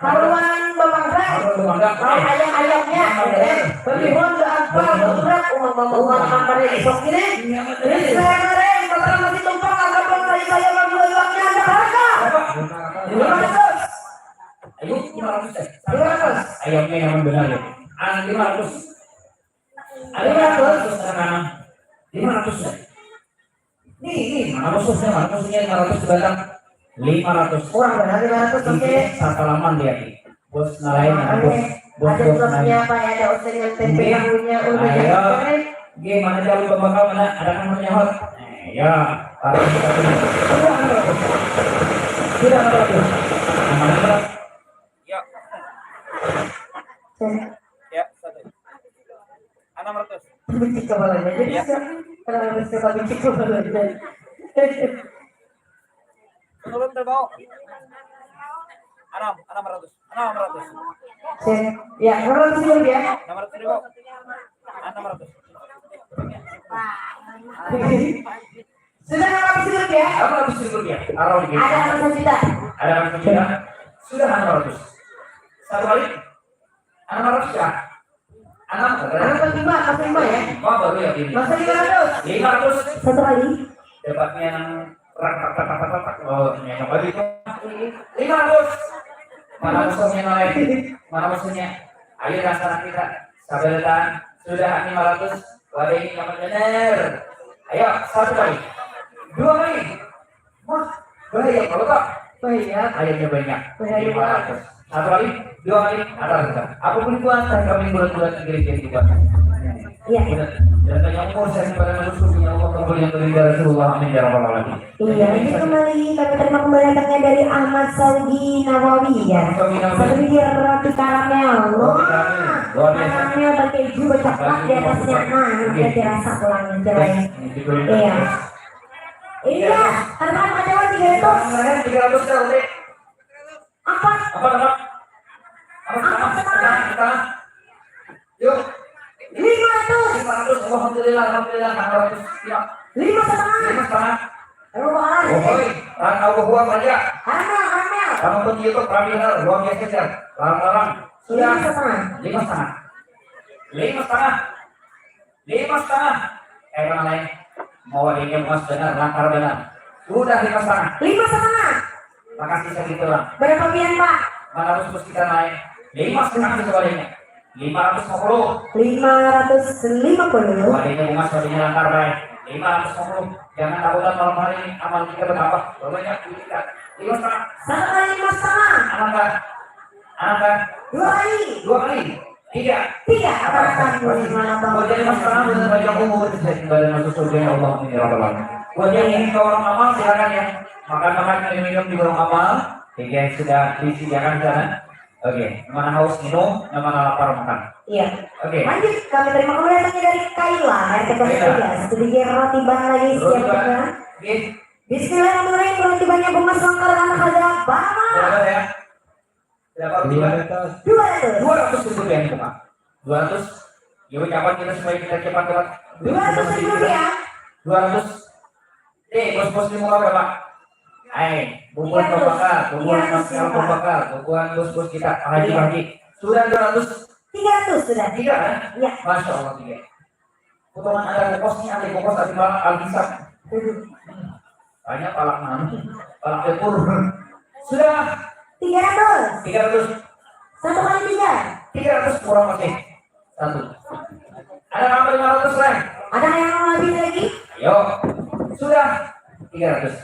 haruan bamangga. Haruan bamangga. Lain ayam-ayamnya. Iya, iya. Eh, bebihun beampal, beturak, umang-umang makan pada isuk gini. Iya, betul. Jadi, saya kemarin, salaman nasi tumpang, anggap saya, saya bagi iwaknya, ada harga. Berapa? Lima ratus. Ayo, lima ratus ya. Lima ratus. Ayamnya yang benar ya. Ah, lima ratus. Ada lima ratus. Lima ratus ya. Nih, nih, mana musuhnya, mana musuhnya, lima ratus sebatang. Lima ratus. Kurang benar lima ratus, oke. Ini salaman dia nih. Bos nalain, nah, bos, bos, ada bos nalain. Ada apa ya, ada oseng yang tempe tahunya, udah. Ayo. Jadi, gimana, jangan lupa bakal mana? Ada kan namanya hot. Eh, ya, taruh di satu. Sudah, enam ratus. Sudah, enam ratus. Yang mana, Bro? Ya. Ya, satu. Enam ratus. Benci kepalanya aja. Iya. Bisa. Kenapa bisa kepalanya? Turun terbawah. Enam, enam ratus. Enam ratus. Sip. Ya, enam ratus ribu ya. Enam ratus ribu. Enam ratus. Sudah enam ratus ribu ya. Enam ratus ribu rupiah. Taruh di. Ada enam ratus juta. Ada enam ratus juta. Sudah enam ratus. Satu kali. Enam ratus ya? Enam, enam ratus lima, kasih lima ya? Oh, baru ya, ini. Masih lima ratus. Lima ratus. Satu kali. Dapatnya yang rak, rak, rak, rak, rak, rak. Oh, ini yang baru itu. Lima ratus. Mana musuhnya, Noe? Mana musuhnya? Ayo, dasar kita. Sabar, tahan. Sudah lima ratus. Wadah ini dapat bener. Ayo, satu kali. Dua kali. Wah, bahaya kalau tak. Bahaya. Ayamnya banyak. Bahaya. Lima ratus. Satu kali, dua kali, atas atas. Apa pun itu antar kami bulan-bulan negeri jadi buat. Iya. Dan banyak umur saya kepada Rasulullah, Allah kemudian baginda Rasulullah, amin ya rabbal alamin. Iya, ini kembali kami terima pembahasannya dari Ahmad Saudi Nawawi ya. Saudi Nawawi. Satu biji roti karamel. Roti karamel. Wah, luar biasa. Karamel berkeju bercoklat di atasnya. Nah, oke, dirasa pulang, jelas. Iya. Iya, karena ada tiga ratus. Tiga ratus kali. Apa? Apa, apa? Apa, apa, apa, apa? Yuk. Lima ratus. Lima ratus. Alhamdulillah, alhamdulillah. Lima ratus. Ya. Lima setengah. Lima setengah. Ayo, Bang. Oi, rantau bebuah aja. Hamil, hamil. Kamu pun YouTube, Ramil, luar biasa, Jar. Larang-larang. Sudah. Lima setengah. Lima setengah. Lima setengah. Lima setengah. Eh, orang lain. Mau adanya emas benar, langkar benar. Sudah lima setengah. Lima setengah. Makasih segitu lah. Berapa pian, Pak? Mana harus kita naik? Lima setengah sebaliknya. Lima ratus lima puluh. Lima ratus lima puluh. Wadahnya bungas, wadahnya langkar, baik. Lima ratus lima puluh. Jangan takutan malam hari ini, amal kita bertambah. Banyak duit kita. Lima setengah. Satu kali lima setengah. Angkat. Angkat. Dua kali. Dua kali. Tiga. Tiga. Apa, apa, apa? Buat jadi lima setengah, buat panjang umur, bisa kembali masuk surga ya Allah, amin ya rabbal alamin. Buat yang ingin ke warung amal, silakan ya. Makan-makan, minum-minum di warung amal. Tiga sudah disediakan di sana. Oke, mana haus minum, mana lapar makan. Iya. Oke. Lanjut, kami terima kasih datangnya dari Kaila, R T kosong tiga. Satu biji roti ban lagi, siap. Roti ban. Oke. Bismillahirrahmanirrahim, roti bannya bungas langkar anak aja, Bapak. Berapa ya? Berapa roti ban? Dua ratus. Dua ratus. Dua ratus ribu rupiah nih, Bapak. Dua ratus. Ya, ucapan kita supaya kita cepat dapat. Dua ratus ribu rupiah. Dua ratus. Eh, bos-bos di muka berapa? Hai, bubuhan pembakar, bubuhan masker pembakar, bubuhan bos-bos kita, Pak Haji, Pak Haji. Sudah dua ratus? Tiga ratus sudah. Tiga, kan? Iya. Masya Allah, tiga. Potongan ada kokosnya, ada kokos, ada malah alkisah. Banyak palak manu, palak dapur. Sudah. Tiga ratus. Tiga ratus. Satu kali tiga. Tiga ratus kurang masih. Satu. Ada nambah lima ratus lah. Ada yang mau lebih lagi? Ayo. Sudah. Tiga ratus.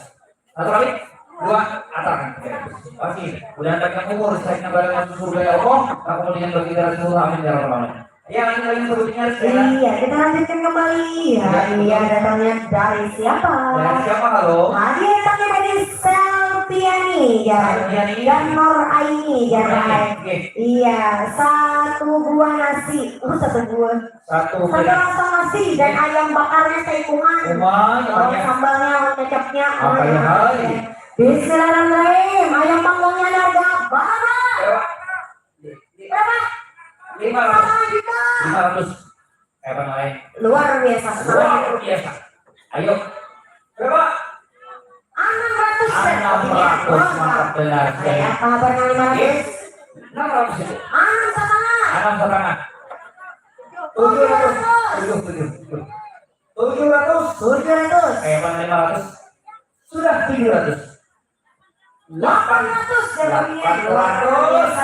Satu kali. Dua. Atakan tiga ratus. Pasti. Udah ada yang umur. Saya kena barang masuk surga ya Allah. Aku mendingan bagi darah semua. Amin ya rabbal alamin. Ya, ini lagi sebutnya. Iya, kita lanjutkan kembali. Ya, iya, betul. Datangnya dari siapa? Dari siapa, halo? Tadi datangnya dari Selviani, ya. Selviani. Dan Nur Aini, ya. Nur Aini, oke. Iya, satu buah nasi. Oh, satu buah. Satu buah. Satu rasa nasi dan ayam bakarnya seikungan. Umai, oh, banyak. Sambalnya, kecapnya. Apa ya, hai? Bismillahirrahmanirrahim. Ayam panggangnya harga berapa? Berapa? Berapa? Lima ratus. Setengah juta. Lima ratus. Kayak apa namanya? Luar biasa. Luar biasa. Ayo. Berapa? Enam ratus. Enam ratus. Mantap benar. Saya apa, apa, enam ratus? Enam ratus itu. Enam setengah. Enam setengah. Tujuh ratus. Tujuh, tujuh, tujuh. Tujuh ratus. Tujuh ratus. Kayak apa, lima ratus? Sudah tujuh ratus. Delapan ratus, delapan ratus. Delapan ratus.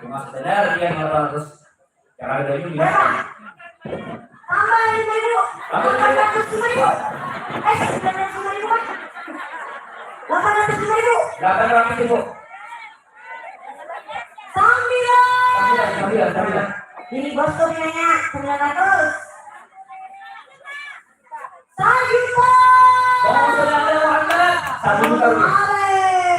Mas benar dia delapan ratus. Jangan ada ini. Berapa? Tambah lima ribu. Tambah lima ribu. Delapan ratus lima ribu. Eh, sembilan ratus lima ribu, Pak. Delapan ratus lima ribu. Delapan ratus ribu. Sembilan. Sembilan, sembilan, sembilan. Ini bos tuh nanya, sembilan ratus. Sajuta. Allahumma sholli ala Muhammad. Satu juta rupiah.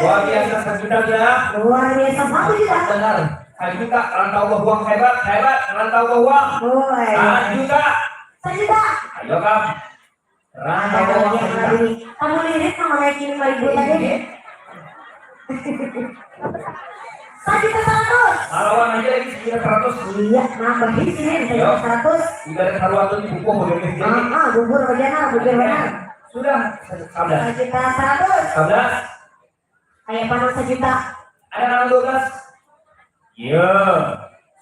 Luar biasa, satu juta rupiah. Luar biasa, satu juta. Benar. Satu juta, rantau bebuah hebat, hebat, rantau bebuah. Woi. Satu juta. Satu juta. Ayo, Kang. Rantau bebuah satu juta. Kamu lirik sama kayak gini, lima ribu tadi. Iya. Sajuta saratus. Salawan aja lagi sajuta saratus. Iya, nambahi sini sajuta saratus. Ibarat haruan tuh dibukuh udah gede. Ah, ah, bubur bejana, bubur bejana. Sudah, sebelas. Sajuta saratus. Sebelas. Kayak panas sajuta. Ada nang dua belas. Iya.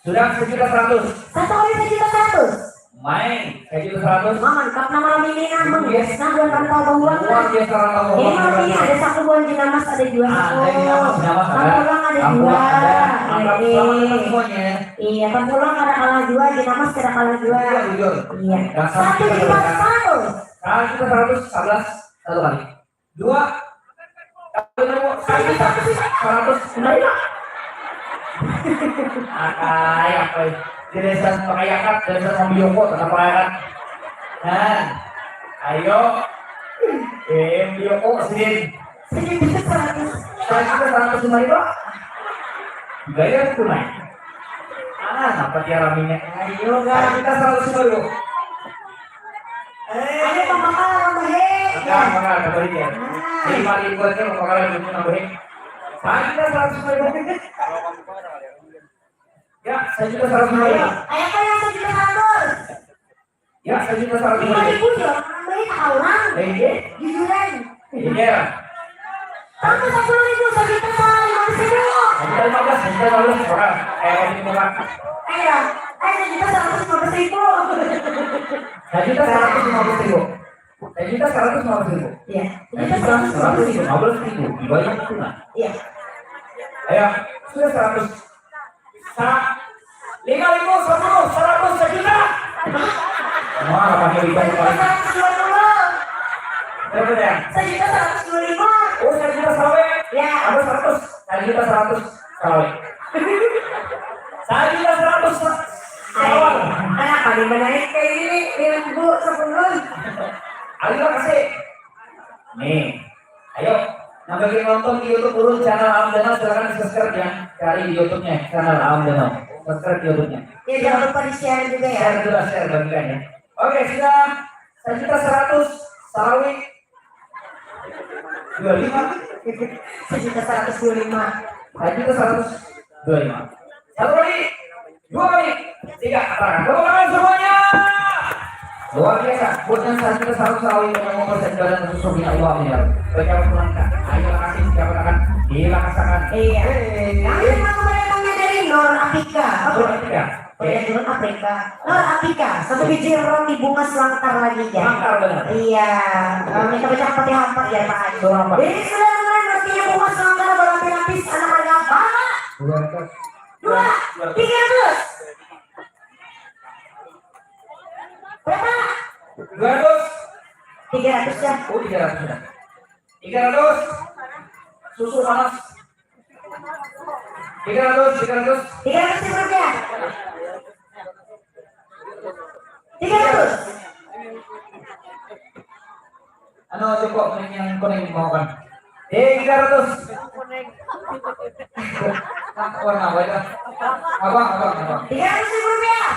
Sudah sajuta saratus. Satu kali sajuta saratus. Main, sajuta saratus. Wah, mantap nama ini, nah, Bang. Iya. Nah, buat rantau bebuah, luar biasa rantau bebuah. Ini, ada satu buah jinamas, ada dua. Ah, satu. Ada jinamas, jinamas ada. Tampulang ada dua. Tampulang ada. Mantap, selamat datang semuanya. Iya, tampulang ada kalah dua, jinamas ada kalah dua. Iya, jujur. Iya. Dasar. Satu juta saratus. Satu juta saratus, sebelas, satu kali. Dua. Satu juta saratus. Satu juta saratus. Udah, ya. Akai, akai. Garisan pakai akad, garisan mambioko, tetap pakai akad. Nah, ayo. Eh, bioko sidin. Sejuta seratus. Sejuta seratus lima ribu. Bayar tunai. Ah, apa dia raminya? Ayo, Kak. Sejuta seratus lima ribu. Eh. Ayo, pambakal, pambahik. Enggak, enggak, enggak, enggak, enggak. Nah. Lima ribu aja, pambakal, lima ribu. Sejuta seratus lima ribu. Ya, sejuta seratus lima ribu. Ayo, ayo, Kak, yang sejuta seratus. Ya, sejuta seratus lima ribu. Lima ribu ya, orang beli tahu orang. Eh, iya. Jujuran. Iya. Tambah sepuluh ribu, sejuta lima belas ribu. Sejuta lima belas, sejuta lima belas, orang. Eh, orang itu, Pak. Ayo, eh, sejuta seratus lima belas ribu. Sejuta seratus lima belas ribu. Sejuta seratus lima belas ribu. Iya. Sejuta seratus lima belas ribu. Dibayar tunai. Iya. Ayo, sudah seratus. Sa-, lima ribu, sepuluh, seratus, sejuta. Wah, pakai lima ribu. Sejuta seratus dua puluh. Berapa ya? Sejuta seratus dua puluh lima. Oh, sejuta sawe. Ya. Ada seratus. Sejuta seratus sawe. Sejuta seratus sa-, sawe. Kenapa nih menaik kayak gini? Lima ribu, sepuluh. Ayo, kasih. Nih. Ayo, nah, bagi yang nonton di YouTube ulun, channel Alam Danau, silakan di-subscribe ya. Cari di YouTube-nya, channel Alam Danau. Subscribe di YouTube-nya. Ya, jangan lupa di-share juga ya. Share juga, share, bagikan ya. Oke, sudah. Sejuta seratus, sawi. Dua lima. Sejuta seratus dua lima. Sejuta seratus dua lima. Satu kali. Dua kali. Tiga. Katakan. Tepuk tangan semuanya. Luar biasa. Buat yang saat kita selalu selalu yang mau persen badan khusus ya Allah ya. Baca pulang, Kak. Ayo kasih siapa akan dilaksanakan. Iya. Hei. Kami mau kepada dari Nur Apika. Nur Apika. Oke. Dari Nur Apika. Nur Apika. Satu biji roti bunga selangkar lagi ya. Selangkar benar. Iya. Eh, kita baca Fatihah empat ya, Pak. Surah empat. Bismillahirrahmanirrahim. Rotinya bunga selangkar berlapis-lapis. Anak harga apa? Dua ratus. Dua. Tiga ratus. Berapa? Dua ratus. Tiga ratus ya. Oh, tiga ratus ya. Tiga ratus. Susu panas. Tiga ratus, tiga ratus. Tiga ratus ribu rupiah. Tiga ratus. Anu, cukup, yang kuning mau kan. Tiga ratus. Ah, warna apa itu? Abang, abang, abang. Tiga ratus ribu rupiah.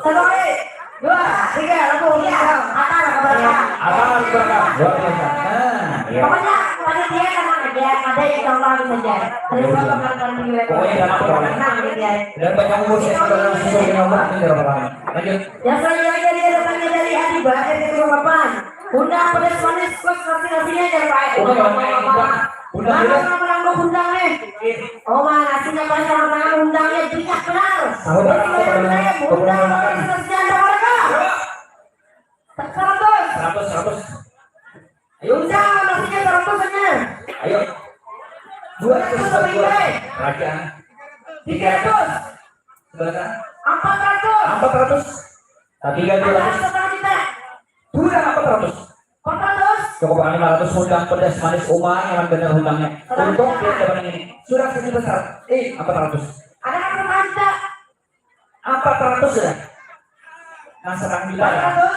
Satu kali. Dua, tiga, lalu ya. Apa kabarnya? Apa kabarnya? Luar biasa. Nah, iya. Pokoknya panitia tenang aja, ada insya Allah bisa aja. Terus bakal kami lihat. Pokoknya tenang, pokoknya. Tenang aja. Dan banyak umur saya sudah langsung di nomor ini berapa lama? Lanjut. Yang selanjutnya dia datangnya dari Adiba, R T delapan. Undang pedas manis plus nasi-nasinya jangan pakai. Oke, oke, oke. Undang mana pedas. Mana menang undang nih? Oh, mana nasinya paling sama tangan undangnya banyak benar. Tahu tak? Ini saya undang makan nasi-nasinya ada mereka. Seratus. Seratus, seratus. Ayo, undang nasinya seratus aja. Ayo. Dua ratus, dua ratus. Raja. Tiga ratus. Sebelah sana. Empat ratus. Empat ratus. Nah, tinggal dua ratus. Ada setengah juta. Kurang empat ratus. Empat ratus. Cukup lima ratus, undang pedas manis uma, nyaman bener undangnya. Seratus. Untung dia dapat ini. Sudah sejuta seratus. Eh, empat ratus. Ada kan setengah juta? Empat ratus sudah. Nah, setengah juta. Empat ratus.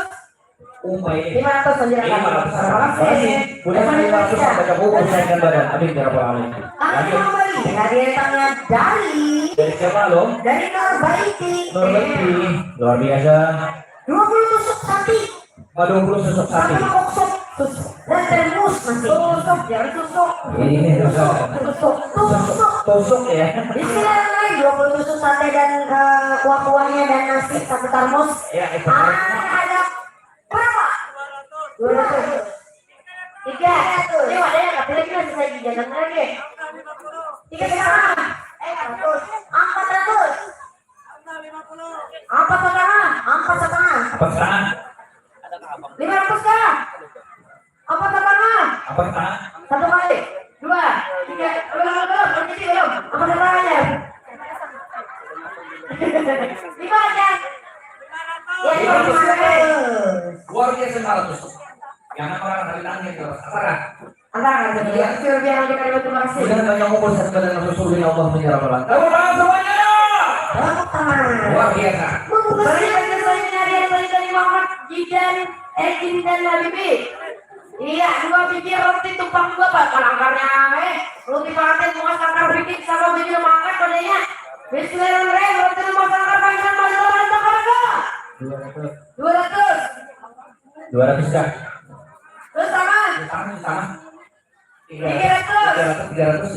Umpai. Lima ratus saja. Lima ratus. Terima kasih. Bulan lima ratus sampai ke buku saya dan badan. Amin ya rabbal alamin. Lanjut. Kembali hadiah datangnya dari. Dari siapa, lo? Dari Nurbaiti. Nurbaiti. Luar biasa. Dua puluh tusuk sate. Dua puluh tusuk sate. Satu mangkok sup. Sus-, dan termos masih. Tusuk, jangan susuk. Ini tusuk. Tusuk. Tusuk. Tusuk ya. Bismillahirrahmanirrahim. Dua puluh tusuk sate dan, eh, kuah-kuahnya dan nasi satu termos. Ya, itu. Ah, ada berapa? Dua ratus. Tiga ratus. Ini wadah yang kecil lagi masih saya jajan lagi. Tiga setengah. Eh, empat ratus. Empat ratus. Empat setengah, empat setengah. Empat setengah. Lima ratus kah? Empat setengah. Empat setengah. Satu kali. Dua, tiga, belum, belum, belum, belum, belum. Empat setengah aja. Lima aja. Ya, lima ratus. Luar biasa, lima ratus. Jangan orang dari tangga itu. Apa kah? Antara saja. Iya. Seratus rupiah nanti kami terima kasih. Mudah banyak umur sehat badan masuk surga ya Allah, amin ya rabbal alamin. Tepuk tangan semuanya. Tepuk tangan. Luar biasa. Beri bagi saya hadiah dari Muhammad Jidan, eh, Jindan Habibi. Iya, dua biji roti tumpang dua, Pak. Palangkarnya, eh. Roti pakai bunga sangkar bikin sama biji makan padanya. Bismillahirrahmanirrahim. Roti rumah sangkar panjang, panjang, panjang, panjang. Dua ratus. Dua ratus. Dua ratus kah? Terus sama. Sama, sama. Tiga ratus. Tiga ratus, tiga ratus.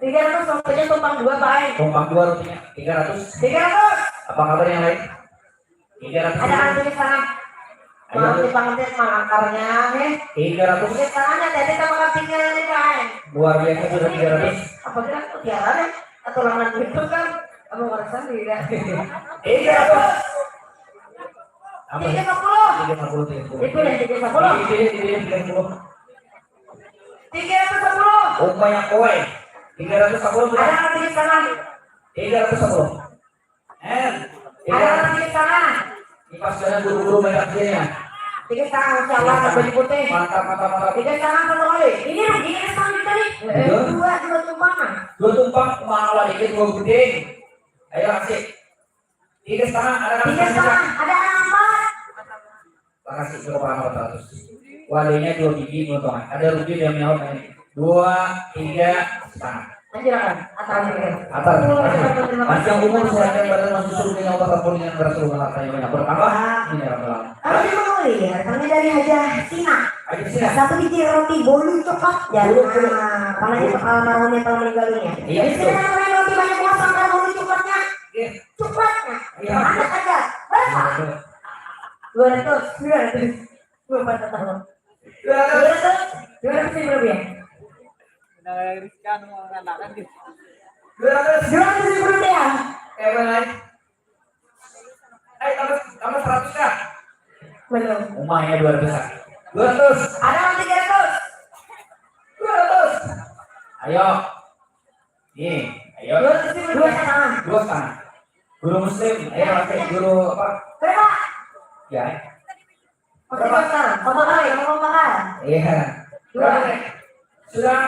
Tiga ratus, rokoknya tumpang dua, Pak. Tumpang dua rotinya. Tiga ratus. Tiga ratus. Apa kabar yang lain? Tiga ratus. Ada kan tulis sana. Ayo. Maaf, di pangantin malakarnya, eh. Tiga ratus. Tulis tangannya, jadi sama kambingnya ini, Pak. Luar biasa sudah tiga ratus. Apa bilang tuh tiara, eh? Atau laman itu kan? Apa merasa tidak? Tiga ratus. Apa? Tiga ratus sepuluh. Tiga ratus sepuluh, tiga ratus sepuluh. Itu yang tiga ratus sepuluh. Ini, ini, ini, tiga ratus sepuluh. Tiga ratus sepuluh. Upaya kowe. Tiga ratus sepuluh sudah. Ada nggak tulis tangan? Tiga ratus sepuluh. Em. Ada nggak tulis tangan? Ini pas banget guru-guru banyak dia ya. Tiga tangan, insya Allah, baju putih. Mantap, mantap, mantap. Tiga tangan satu kali. Ini rugi, ini setengah juta nih. Iya. Dua, dua tumpang. Dua tumpang, malah dikit, dua gudeng. Ayo, asik. Tiga setengah, ada nang tiga setengah, ada nang empat. Makasih, cukup lama empat ratus. Wadahnya dua biji, keuntungan. Ada rugi dia nyawa ini. Dua, tiga, setengah. Lanjutkan. Atas. Atas. Panjang umur, sehat badan, masuk surga ya Allah, bertemu dengan Rasulullah, hartanya banyak bertambah. Amin ya rabbal alamin. Kami mengulir, kami dari Hajah Sina. Hajah Sina. Satu biji roti bolu coklat. Ya, bolu, bolu. Nah, apalagi, eh, marahumnya telah meninggal dunia. Iya, betul. Bismillahirrahmanirrahim, roti banyak kuah sangkar bolu coklatnya. Iya. Coklatnya. Iya. Anak aja. Berapa? Iya, betul. Dua ratus. Dua ratus. Dua ratus. Dua ratus. Dua ratus. Dua ratus ribu rupiah. Udah riskan mau ngatakan gitu. Dua ratus. Dua ratus ribu rupiah. Eh, mana? Eh, tambah, tambah seratus kah? Belum. Umahnya dua ratus ah. Dua ratus. Ada yang tiga ratus. Dua ratus. Ayo. Nih, ayo. Dua ratus ribu, dua setengah. Dua setengah. Guru muslim, ayo pakai guru apa? Berapa? Ya. Pakai dua setengah. Sama kali, sama makan. Iya. Dua. Sudah.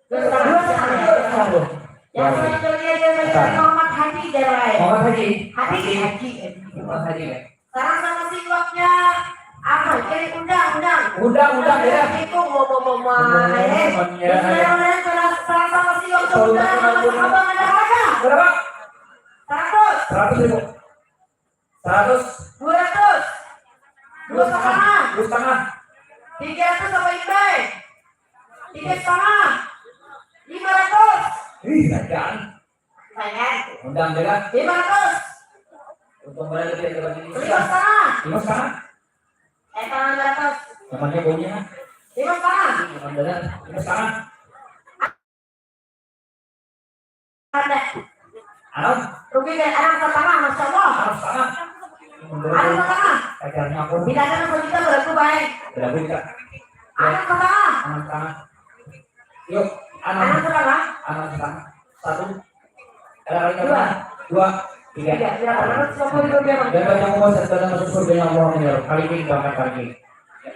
Dua setengah. Dua setengah. Yang selanjutnya dia dari Muhammad Haji Jarai. Muhammad Haji. Haji. Haji. Muhammad Haji ya. Sarang sama siwaknya apa? Jadi undang, undang. Undang, undang, ya. Itu mau, mau, mau, mau. Eh, undang, undang, sarang, sarang sama siwak. Undang, undang, undang. Abang ada harga. Berapa? Seratus. Seratus ribu. Seratus. Dua ratus. Dua setengah. Dua setengah. Tiga ratus apa, Ibai? Tiga setengah. Lima ratus. Ih, jangan. Lumayan. Undang je lah. Lima ratus. Untung benar lebih dari ini. Lima setengah. Lima setengah. Eh, tangan lima ratus. Temannya baunya. Lima setengah. Teman benar. Lima setengah. Ada. Alam. Rugi kan anak setengah, masya Allah. Anak setengah. Anak setengah. Ajarnya aku. Bila ada masuk kita berlaku baik. Berlaku kita. Anak setengah. Anak setengah. Yuk, anak. Anak setengah. Anak setengah. Satu. Ada kali dua. Dua. Tiga. Tiga. Tiga. Anak setengah. Dan banyak umur dan masuk surga ya Allah. Kali ini kita angkat kali ini.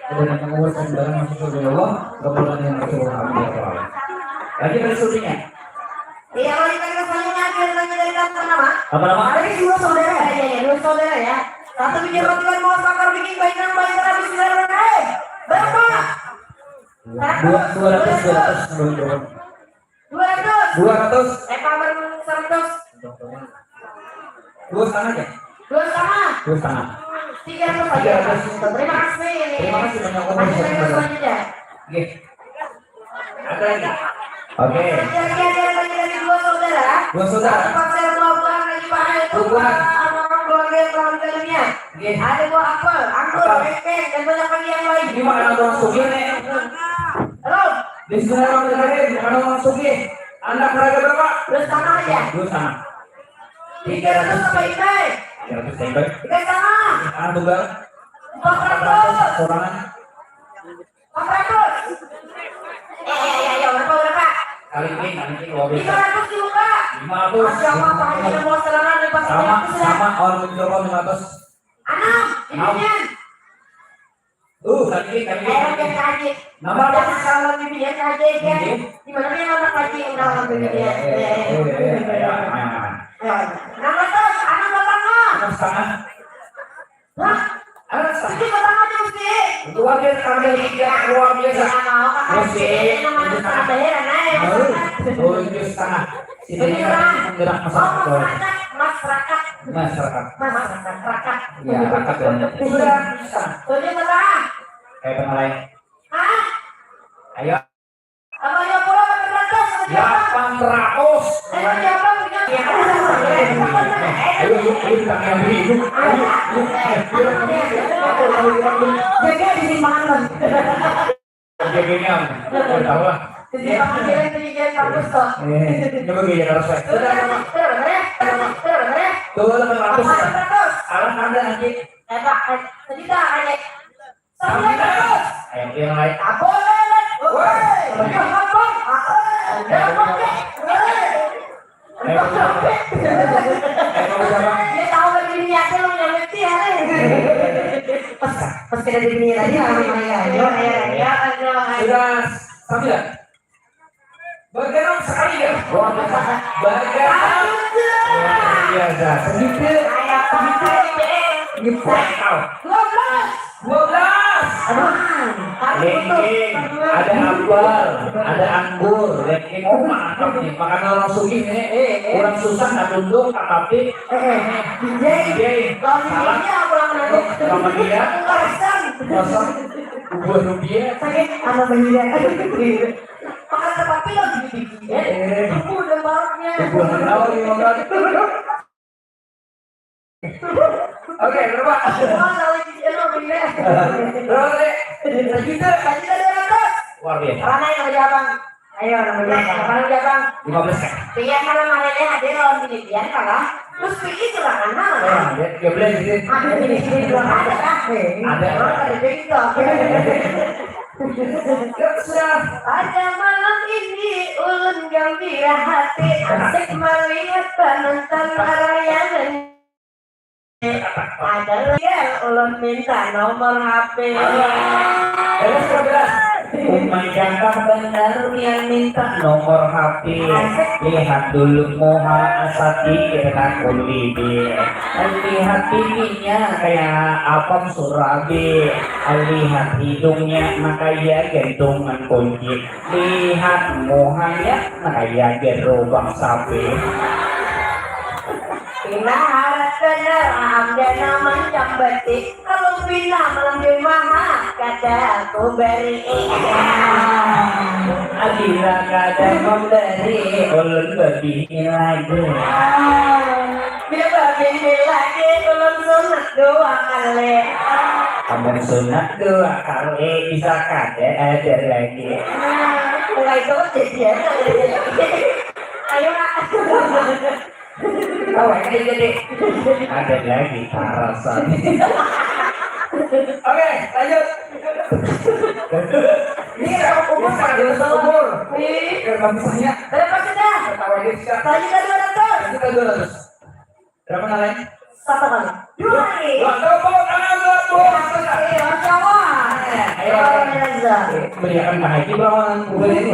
Dan banyak umur dan masuk surga ya Allah. Kemudian yang masuk surga. Amin ya Allah. Lagi dari surganya. Iya, kalau kita selanjutnya ada lagi dari tante nama. Apa nama? Ada dua saudara. Iya, iya, dua saudara ya. Satu bikin roti dan mau bakar bikin baik nang baik terus. Berapa? Dua, dua ratus, dua ratus, dua ratus. Dua ratus. Dua ratus. Eh, pamer seratus. Dua setengah ya? Dua setengah. Dua setengah. Tiga ratus aja. Tiga ratus. Terima kasih. Terima kasih banyak. Lanjut, lanjut, selanjutnya. Oke. Ada lagi. Oke. Lagi, lagi, lagi, lagi, lagi dua saudara. Dua saudara. Satu pasir, dua buah, lagi pakai. Dua buah. Almarhum keluarga yang telah meninggal dunia. Oke. Ada buah apel, anggur, rengkeng, dan banyak lagi yang lain. Ini makanan orang sugih nih. Halo. Bismillahirrahmanirrahim. Makanan orang sugih. Anak harga berapa? Dua setengah aja. Dua setengah. Tiga ratus apa, Ibai? Tiga ratus, Ibai. Tiga setengah. Setengah tunggal. Empat ratus. Sorangan. Empat ratus. Ya, ya, ya, ya, berapa, berapa? Kali ini, kali ini, dua ratus. Lima ratus juga. Lima ratus. Masya Allah, Pak Haji, mau serangan, lepas. Sama, sama, orang mencoba lima ratus. Anam, anam. Ibunya. Uh, kaki, kaki. Ayo, biar kaji. Nama apa? Salam bibi ya, kaji ya. Iya. Di mana yang nama kaji? Enggak, alhamdulillah. Iya, iya, iya, iya, iya. Ayo, ayo, ayo. Ayo. Nama terus, anak pertama. Anak setengah. Hah? Anak setengah. Itu pertama tuh, Gusti. Luar biasa, kami tidak luar biasa. Iya, mau, Kakak. Gusti. Ini nama anak pertama ya, Nay. Mau. Oh, itu setengah. Ini orang menggerak masyarakat. Oh, masyarakat, masyarakat. Masyarakat. Masyarakat, rakat. Iya, rakat banget. Sudah bisa. Tujuh setengah. Eh, pernah lain. Hah? Ayo. Apa lima puluh, apa delapan ratus? Delapan ratus. Eh, siapa punya? Ayo, yuk, yuk, kita ambil, yuk. Ayo, yuk. Jaga di simpangan, Bang. Jaga ini, Am. Tahu lah. Jadi, Bang, dia tuh, dia bagus kok. Eh, ini bagi Jakarta. Sudah, sudah, sudah, sudah, sudah. Tuh, delapan ratus. Delapan ratus. Alah, ada lagi. Eh, Pak, eh, sejuta aja. Sembilan ratus. Ayo, yang lain. Tak boleh, Mat. Woi, jangan, Bang. Ah, jangan, Bang. Woi. Ayo, Bang. Ayo, Bang. Dia tahu lagi niatnya lu nyampe sih, ya, nih. Pas, pas kita di dunia tadi, namanya, ayo, ayo, ayo, ayo, ayo. Sudah sembilan. Bergerak sekali ya. Luar biasa. Bergerak. Luar biasa. Sedikit. Sedikit. Dua belas. Dua belas. Aduh. Ini, ini ada apel, ada anggur. Ya, ini mantap nih. Makanan orang sugih ini. Eh, eh. Orang susah nak tunduk, tapi eh, eh. Salah. Sama dia. Kosong. Buah rupiah. Sakit. Apa bahaya? Makan tempat pilot gigi-gigi, ya. Eh. Debu dan bautnya. Debu dan baut, ya, makan. Oke, berapa? Wah, salah gigi, emang begini. Berapa, Dek? Sejuta. Sejuta dua ratus. Luar biasa. Mana yang ada, Bang? Ayo, namanya apa? Apa namanya, Bang? Lima belas, kan? Iya, kalau mana ada lawan gini, dia kalah. Terus pergi itu lah, mana? Oh, ada. Ya, boleh, gitu. Ada di sini dua ada, kan? Ada. Oh, ada juga. Yuk, sudah. Pada malam ini ulun gembira hati, asik melihat penonton layangan. Ada ya, ulun minta nomor H P. Terus, terus. Umai gagah banar pian minta nomor H P. Lihat dulu muha asa dikit takun bibir. Lihat pipinya kaya apam surabi. Lihat hidungnya nang kaya gantungan kunci. Lihat muhanya nang kaya gerobak sapi. Pina harat banar, am dana mancambati. Kalau pina malam di maha, kada aku beri. Bila kada memberi, ulun babini lagi. Bila babini lagi, ulun sunat dua kali. Amun sunat dua kali, bisa kada ada lagi. Mulai itu kejadian. Ayo, Kak. Tahu aja jadi. Ada lagi karasan. Oke, lanjut. Ini umur, Pak, umur. Ih. Berapa misalnya? Berapa sudah? Berapa aja bisa? Tadi kan dua ratus. Tadi kan dua ratus. Berapa nilai? Satu kali. Dua kali. Wah, tepuk tangan buat Bu. Iya, Masya Allah. Ayo. Luar biasa. Beriakan Pak Haji berawan bukan ini.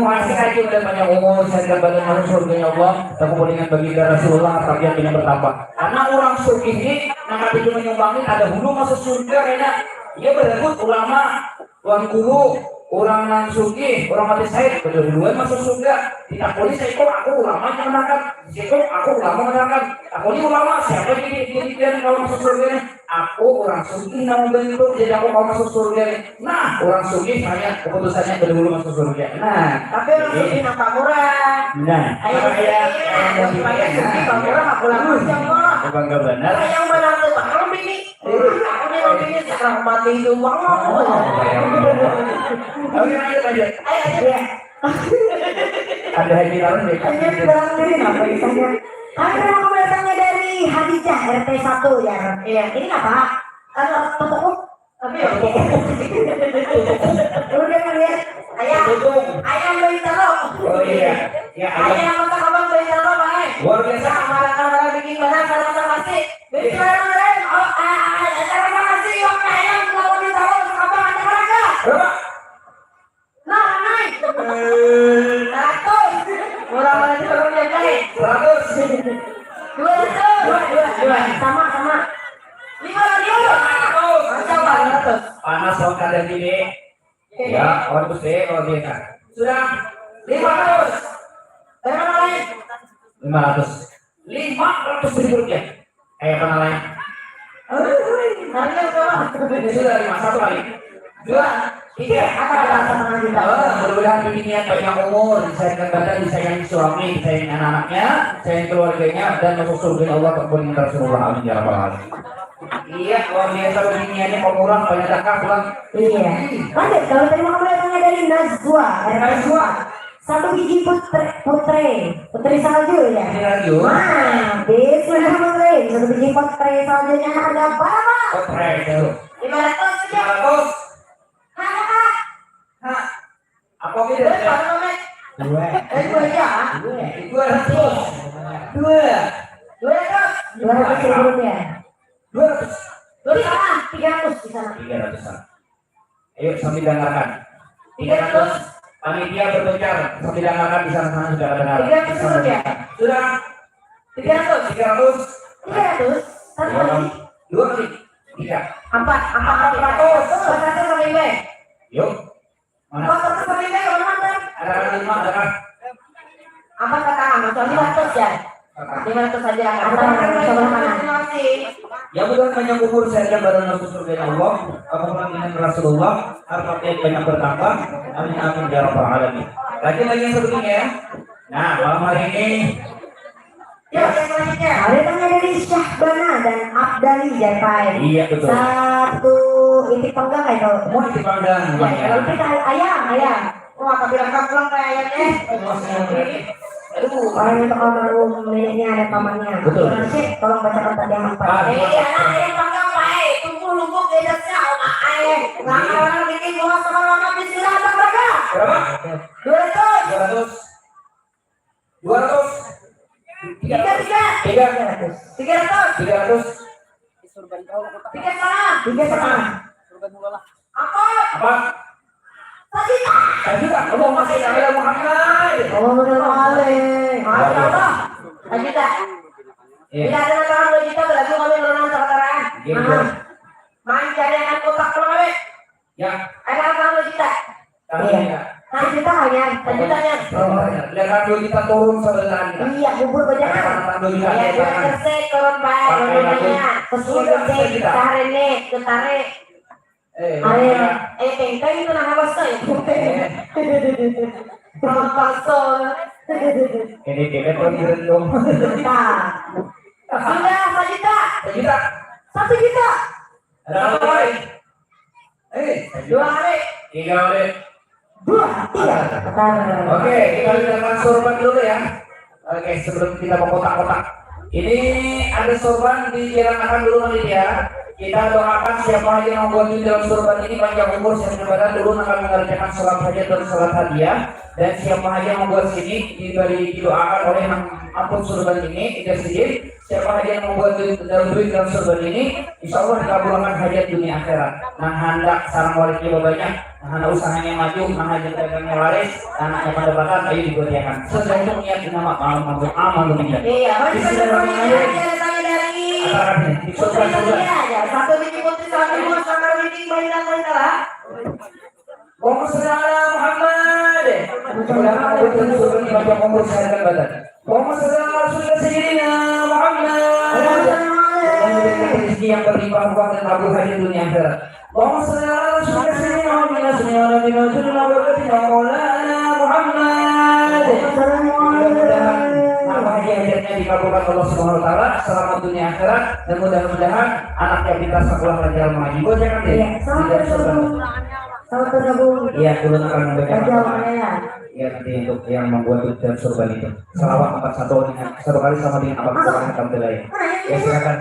Masih aja udah banyak umur, saya dapat masuk surga ya Allah. Aku dengan baginda Rasulullah, tapi yang tidak bertambah. Karena orang sugih ini, nang kata menyumbang ini, ada hulu masuk surga kayaknya. Dia berebut ulama, tuan guru, orang nang sugih, orang mati syahid, kedua-duaan masuk surga. Ditakuni seikung, aku ulama yang menangkan. Seikung, aku ulama menangkan. Aku ni ulama, siapa yang jadi, jadi, jadi kalau masuk surga ni? Aku orang sugih nang membantu, jadi aku mau masuk surga ni. Nah, orang sugih tanya keputusannya kedahulu masuk surga. Nah, tapi orang sugih nang pamuran. Nah, ayo, supaya sugih pamuran, aku langsung siapa? Bangga benar. Yang benar tu, Bang, bini. Aku ni bini sekarang mati itu, Bang. Oke, lanjut, lanjut. Ayo, ayo. Ada Haji Darun deh. Haji Darun ini apa isanya? Kami memang datangnya dari Hadijah, R T satu ya. Iya, ini apa? Kalau tepuk, tapi ya. Udah ngeliat ayam. Tepuk. Ayam Bintaro. Oh iya. Ya, ayam. Ayam masak abang Bintaro, Bang. Luar biasa. Sama rata-rata bikin barang, sama-sama sih. Bismillahirrahmanirrahim. Oh, ah, ah, ah, terima kasih, Bang. Ayam. Dua ratus. Dua, dua, dua. Sama, sama. Lima ratus. Masya Allah, lima ratus. Panas lawan kadar gini. Oke. Ya, lawan Gusti, luar biasa. Sudah. Lima ratus. Terima kasih. Lima ratus. Lima ratus ribu rupiah. Ayo, apa lain? Harga berapa? Ini sudah lima, satu lagi. Dua, tiga. Apa, apa, apa, apa, apa? Oh, mudah-mudahan bibinian panjang umur, disayangi badan, disayangi suami, disayangi anak-anaknya, disayangi keluarganya, dan masuk surga Allah, bertemu dengan Rasulullah. Amin ya rabbal alamin. Iya, luar biasa bibiniannya, pemurah, banyak zakat pulang. Iya. Lanjut, kalau tadi mau kamu datangnya dari Nazwa, dari Nazwa. Satu biji putre, putre, putri salju ya. Putri salju. Wah, bismillahirrahmanirrahim. Satu biji putri saljunya harga berapa? Putri salju. Lima ratus aja. Lima ratus. Hah, hah. Hah. Apa beda? Dua, Pak Romet. Dua. Eh, dua aja. Dua. Dua ratus. Dua. Dua ratus. Dua ratus ribu rupiah. Dua ratus. Dua ratus. Tiga ratus di sana. Tiga ratus. Ayo, sambil dengarkan. Tiga ratus. Panitia berpencar, sambil dengarkan di sana-sana sudah dengar. Tiga ratus rupiah. Sudah. Tiga ratus. Tiga ratus. Tiga ratus. Satu lagi. Dua kali. Tiga. Empat. Empat ratus. Empat ratus sampai lima. Yuk. Mana? Empat ratus sampai lima, mana, Bang? Ada lima, ada. Apa kata Mas? Lima ratus ya? Lima ratus saja. Ada yang mau coba mana? Ya, mudah-mudahan panjang umur, sehat dan badan, masuk surga Allah, kemudian dengan Rasulullah, hartanya banyak bertambah. Amin, amin, ya rabbal alamin. Lagi-lagi yang sebelumnya ya. Nah, malam hari ini. Yuk, yang selanjutnya. Ada tanya dari Syahbana dan Abdali Japai. Iya, betul. Satu itik panggang kayak itu. Mau itik panggang, ya, ya. Kalau kita ayam, ayam. Wah, tapi lengkap pulang kayak ayamnya. Aduh. Orang itu kalau baru miliknya ada pamannya. Betul. Sip, tolong bacakan tadi yang empat. Ah, eh, iya, nah, yang panggang baik. Tumpul lumpuk bedasnya, oh, eh. Nggak ada orang bikin gua sama orang bismillah, tak berapa? Berapa? Dua ratus. Dua ratus. Dua ratus. Tiga, tiga. Tiga. Tiga ratus. Tiga ratus. Tiga setengah. Tiga setengah. Apa? Apa? Sajuta. Sajuta. Allahumma sholli ala Muhammad. Allahumma sholli alaihi. Masya Allah. Sajuta. Iya. Bila ada nang tahan dua juta, berlaku kami menurunkan sementara. Iya, betul. Main cari akan kotak pulang, kami. Ya. Ada nang tahan dua juta. Tahan dua juta. Tahan juta hanya, tahan juta nya. Tahan dua juta turun sebenarnya. Iya, bubur banyak. Tahan dua juta. Iya, dua juta turun, Pak. Pakai lagu. Sudah, sudah, sudah. Tahan ini, tarik. Eh, ayo, iya. Eh, tengkeng itu nah, halus tuh, ya. Eh. Sama palsu. Ini kita pun berendam. Nah. Sudah, satu juta. Satu juta. Satu juta. Ada apa lagi? Eh, dua kali. Tiga kali. Dua, tiga. Oke, kita dengarkan sorban dulu ya. Oke, sebelum kita berkotak-kotak. Ini ada sorban, dihilangkan dulu, panitia. Kita doakan siapa aja yang membuat duit dalam sorban ini panjang umur, sehat badan, dulu akan mengerjakan sholat hajat dan sholat hadiah. Dan siapa aja yang membuat sini diberi, didoakan oleh yang ampun sorban ini, tidak sedih. Siapa aja yang membuat duit dalam, duit dalam sorban ini, insya Allah dikabulkan hajat dunia akhirat. Nah, handak sarang waliknya banyak. Nah, handak usahanya maju, nah, hajat dagangnya laris, anaknya pendapatan, ayo dibudiakan. Segantung niat nama malam mabuk amal dunia. Iya, Mas, bismillahirrahmanirrahim. Ada tanya dari Putri Sofia aja. Satu biji putri, satu buah sangkar witing, bayi dan bayi telah. Allahumma sholli ala Muhammad. Mudah-mudahan Allah memberikan surga di bawah umur, sehat dan badan. Allahumma sholli ala Rasulillah Sayyidina Muhammad. Allahumma sholli alaihi. Rezeki yang berlimpah ruah dan kabul hajat dunia akhirat. Allahumma sholli ala Rasulillah Sayyidina Muhammad. Sholli ala Nabi Muhammad. Sholli ala Maulana Muhammad. Allahumma sholli alaihi. Mudah-mudahan apa hajat-hajatnya dikabulkan Allah Subhanahu wa Taala, selamat dunia akhirat, dan mudah-mudahan anaknya pintar, sekolah, lancar, mengaji. Buat jangan deh. Iya, selamat bergabung. Selamat bergabung. Iya, ulun akan membaca. Baca, ya. Iya, nanti untuk yang membuat tulisan sorban itu. Salawat empat satu, satu kali sama dengan apa, alhamdulillah. Ya, silakan.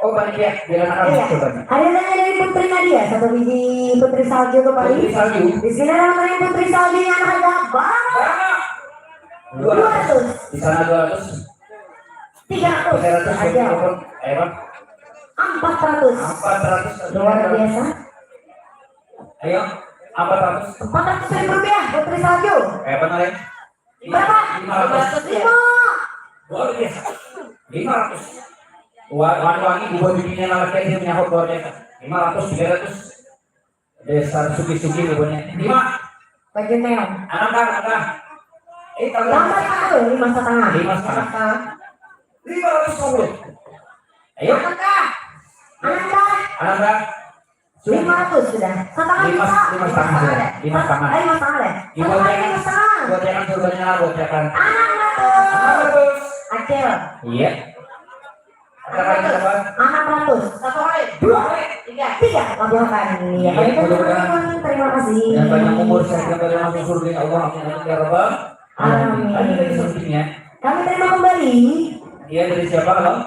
Oh, panitia, bilang apa, iya, sorban? Ada nanya dari Putri Nadia, satu biji putri salju kembali. Putri salju. Bismillahirrahmanirrahim, putri salju yang harga berapa? Berapa? Dua ratus. Di sana dua ratus. Tiga ratus. Tiga ratus aja. Ayo, Bang. Empat ratus. Empat ratus. Luar biasa. Ayo, empat ratus. Empat ratus ribu rupiah, putri salju. Eh, apa namanya? Berapa? Lima ratus. Lima. Luar biasa. Lima ratus. Wa- Wangi-wangi bubuhan bibinya lalaki aja menyahut luar biasa. Lima ratus, tiga ratus. Dasar sugih-sugih bubuhannya. Lima. Baju neon. Anam kah, anam kah? Eh, kalau Lambat aku, lima setengah. Lima setengah. Lima ratus lima puluh. Ayo. Anam kah? Anam kah? Anam kah? Lima ratus sudah. Setengah Lima, juta. Lima setengah sudah. Lima setengah. Eh, lima setengah deh. Setengah, Dibocekan. Lima setengah. Bocekan suruhnya, bocekan. Anam ratus. Anam ratus. Acil. Iya. Katakan siapa? Anam ratus. Satu kali. Dua. Tiga. Tiga. Labuhakan. Iya, iya, kami labuhakan. Terima kasih. Dan banyak umur, sehat, dan banyak masuk surga, ya Allah. Amin, amin, ya Rabbal. Amin. Amin. Ada dari selanjutnya. Kami terima kembali. Iya, dari siapa, Bang?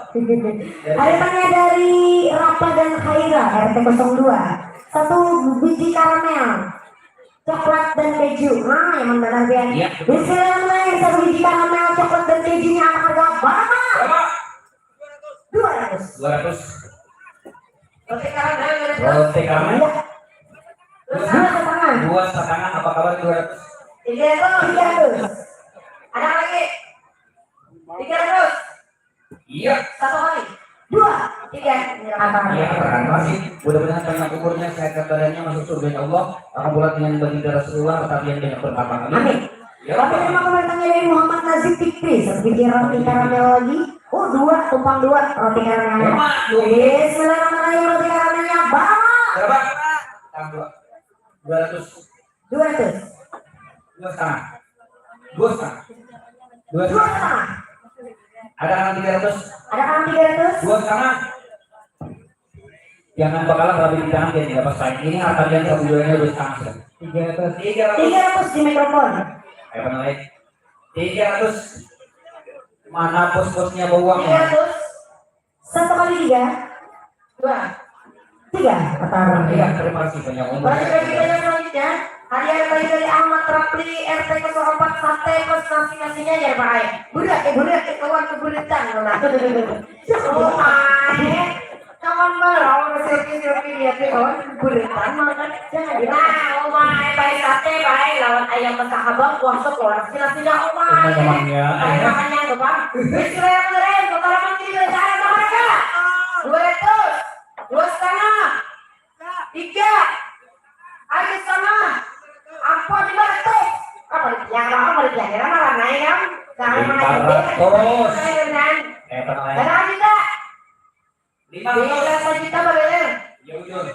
Ada tanya dari Rapa dan Khaira, R T kosong dua. Satu biji karamel, coklat dan keju. Nah, yang benar, Bian. Iya, betul. Bismillahirrahmanirrahim. Satu biji karamel, coklat dan kejunya akan harga berapa? Berapa? Dua ratus. Dua ratus. Roti karamel, dua ratus. Roti karamel. Iya. Dua setengah. Dua setengah. Apa kabar dua ratus? Tiga ratus. Tiga ratus. Ada lagi? Tiga ratus. Iya. Satu kali. Dua. Tiga. Apa? Iya, terima kasih. Mudah-mudahan panjang umurnya, sehat badannya, masuk surga, ya Allah. Akan pulang dengan baginda Rasulullah, tetapi yang banyak bertambah. Amin. Amin. Ya, Kami Pak. Terima kasih dari Muhammad Nazif Fikri, satu biji roti karamel lagi. Oh, dua, tumpang dua, roti karamel. Emang, dua. Bismillahirrahmanirrahim, roti karamelnya bawa. Berapa? Tambah dua. Dua ratus. Dua ratus. Dua setengah. Dua setengah. Dua setengah. Ada kan tiga ratus? Ada kan tiga ratus? Dua setengah. Jangan bakalah rabi di tangan, dia tidak pas lain. Ini harta dia satu jualnya dua setengah sudah. Tiga ratus. Tiga ratus. Tiga ratus di mikrofon. Ayo, mana lagi? Tiga ratus. Mana bos-bosnya bawa uang? Tiga ratus. Satu kali tiga. Dua. Tiga. Kataran. Iya, terima kasih banyak. Untuk bagi-bagi yang selanjutnya, hadiah tadi dari Ahmad Rapli, R T kosong empat, sate plus nasi-nasinya ya, Pak. Budak, eh, budak, eh, kawan keburitan, mana? Oh, my. Kawan malah, orang selfie-selfie dia tuh, kawan keburitan, makan. Jangan gitu. Nah, oh, my, baik sate, baik lawan ayam masak abang, kuah sop, lawan nasi-nasinya, oh, my. Emang, emang, ya. Kayak makannya tuh, Bang. Bismillahirrahmanirrahim, pertama kali kita cara olahraga. Dua ratus, dua setengah, tiga, ayo setengah, empat, lima ratus. Apa yang apa, apa yang apa, naik, kan? Jangan main. Lima ratus. Ayo, Nan. Eh, tenang, ya. Tenang aja, Kak. Lima ratus. Lima ratus juta, Pak Lele. Ya, bujur.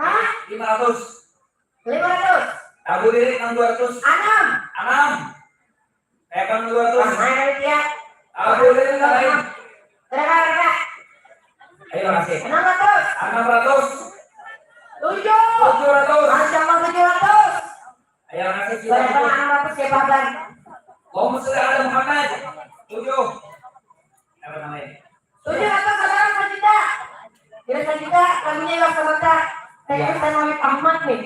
Hah? Lima ratus. Lima ratus. Abu Lele enam dua ratus. Anam. Anam. Evan dua ratus. Wah, mana dia? Abu Lele lain. Berapa, berapa? Ayo, makasih. Enam ratus. Enam ratus. Tujuh. Tujuh ratus. Masya Allah, tujuh ratus. Ayo, makasih. Berapa? Enam ratus ya, Pak Bang? Allahumma sholli ala Muhammad. Tujuh. Apa namanya? Tujuh ratus, saudara, sejuta. Bila sejuta, lagunya Iwak Samanta. Iya. Requestan Habib Ahmad nih.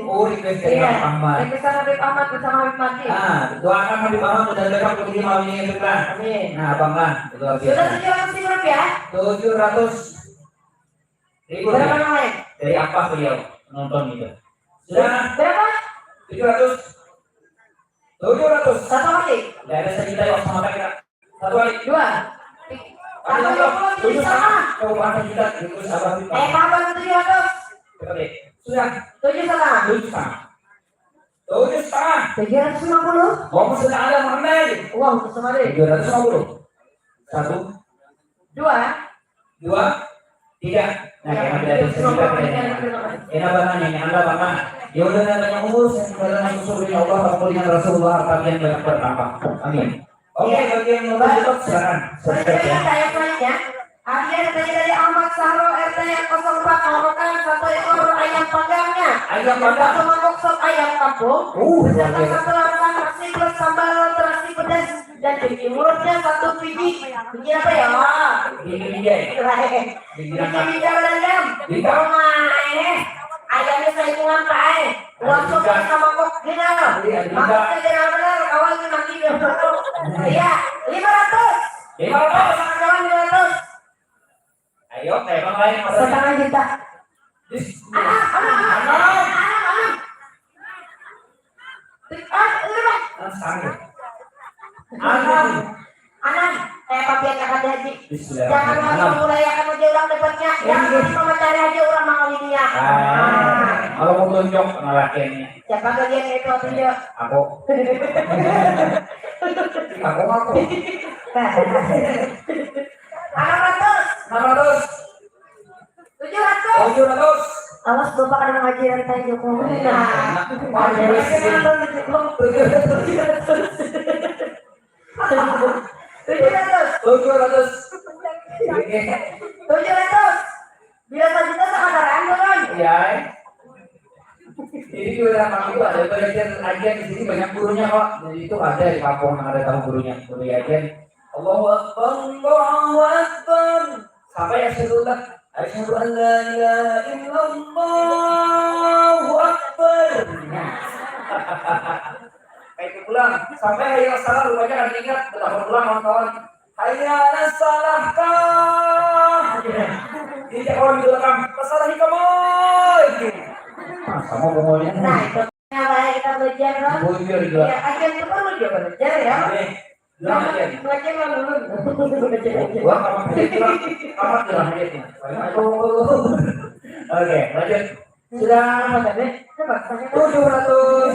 Oh, requestan Habib Ahmad. Iya. Requestan Habib Ahmad bersama Habib Mati. Ah, doakan Habib Ahmad mudah-mudahan dapat rezeki malam ini, ya, Bang. Amin. Nah, Abang lah, luar biasa. Sudah tujuh ratus ribu rupiah? Tujuh ratus ribu rupiah. Berapa namanya? Dari apa beliau nonton gitu? Sudah? Berapa? Tujuh ratus. Tujuh ratus. Satu kali. Tidak ada sejuta, Iwak Samanta kita. Satu kali. Dua. Ada satu, dua puluh tujuh setengah. Kabupaten kita, terus apa sih, Pak? Eh, tambah tujuh ratus. Oke. Sudah. Tujuh setengah. Tujuh setengah. Tujuh setengah. Tujuh ratus lima puluh. Allahumma sholli ala Muhammad. Allahumma sholli. Tujuh ratus lima puluh. Satu. Dua. Dua. Tiga. Nah, ya, yang tidak bisa kita, ya. Enak banget nih, enak banget. Ya udah, namanya umur, saya kembali masuk surga, ya Allah, bertemu dengan Rasulullah, tapi yang banyak bertambah. Amin. Oke, iya. Bagi yang mau tutup, silakan. Subscribe, ya. Saya selanjutnya. Hadiah dari Ahmad Sahro, R T kosong empat, Lamongan, satu ekor ayam panggangnya. Ayam panggang. Satu mangkok sop ayam kampung. Uh, luar biasa. Beserta satu larutan terasi plus sambal terasi pedas dan cuci mulutnya satu biji. Biji apa ya? Biji, biji, ya. Biji, biji apa? Biji apa, Dam? Biji apa? Oh, maeh. Ayamnya saikungan, Pak, eh. Uang suka sama kok, gini loh. Iya, iya. Maksudnya gini benar, kawan, ini mati. Iya, lima ratus. Lima ratus. Kawan, lima ratus. Ayo, kayak apa lain, Mas? Setengah juta. Dis- Anak, anak, anak, anak, anak, anak. Ah, lu, Bang. Ah, sangat. Anak. Kayak papian kakak haji. Jangan lagi memulayakan aja orang dapatnya. Jangan lagi mencari aja orang mengawininya. Ah, kalau mau tunjuk ngalakiannya. Siapa bagian itu tunjuk? Aku. Aku aku. Enam ratus. Enam ratus. Tujuh ratus. Tujuh ratus. Awas bapak ada ngajaran tanya Jokowi. Nah, tujuh ratus. Tujuh ratus. Tujuh ratus. Tujuh ratus. Bila sajuta sakadaraan turun. Iya. Jadi di wilayah kami itu ada belajar ajian di sini banyak gurunya kok. Jadi itu ada di kampung yang ada tahu gurunya, guru ajian. Allahu Akbar, Allahu Akbar. Sampai asyhadu la asyhadu an la ilaha illallah Akbar. Kayak itu pulang. Sampai hayya salat rupanya kan ingat, betapa pulang kawan-kawan. Hayya ala salah kah? Ini kawan di belakang. Masalah ikam oi. Nah, sama pokoknya. Nah, itu apa yang kita belajar, Bang? Belajar juga. Ya, akhirnya perlu juga belajar ya. Ini Nah, aja. Belajar lah dulu. Gua kamar aja, Bang. Kamar jalan aja, Bang. Aduh. Oke, lanjut. Sudah berapa tadi? Coba, saya tahu. Tujuh ratus.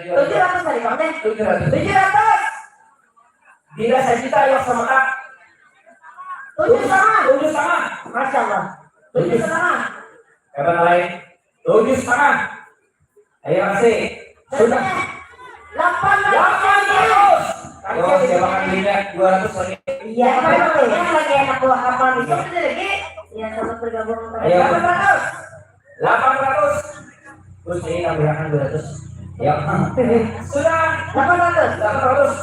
Tujuh ratus tadi, Bang, deh. Tujuh ratus. Tujuh ratus. Bila sejuta, ayo sama Kak. Tujuh setengah. Tujuh setengah. Masya Allah. Tujuh setengah. Kapan lain? Tujuh setengah. Ayo, kasih. Sudah. Delapan ratus. Delapan ratus. Ayo, siapa kan duitnya? Dua ratus lagi. Iya, apa yang lagi enak dua kapal bisa lagi? Iya, selamat bergabung. Ayo. Delapan ratus. Delapan ratus. Terus ini tambahkan dua ratus. Ya. Sudah. Delapan ratus. Delapan ratus.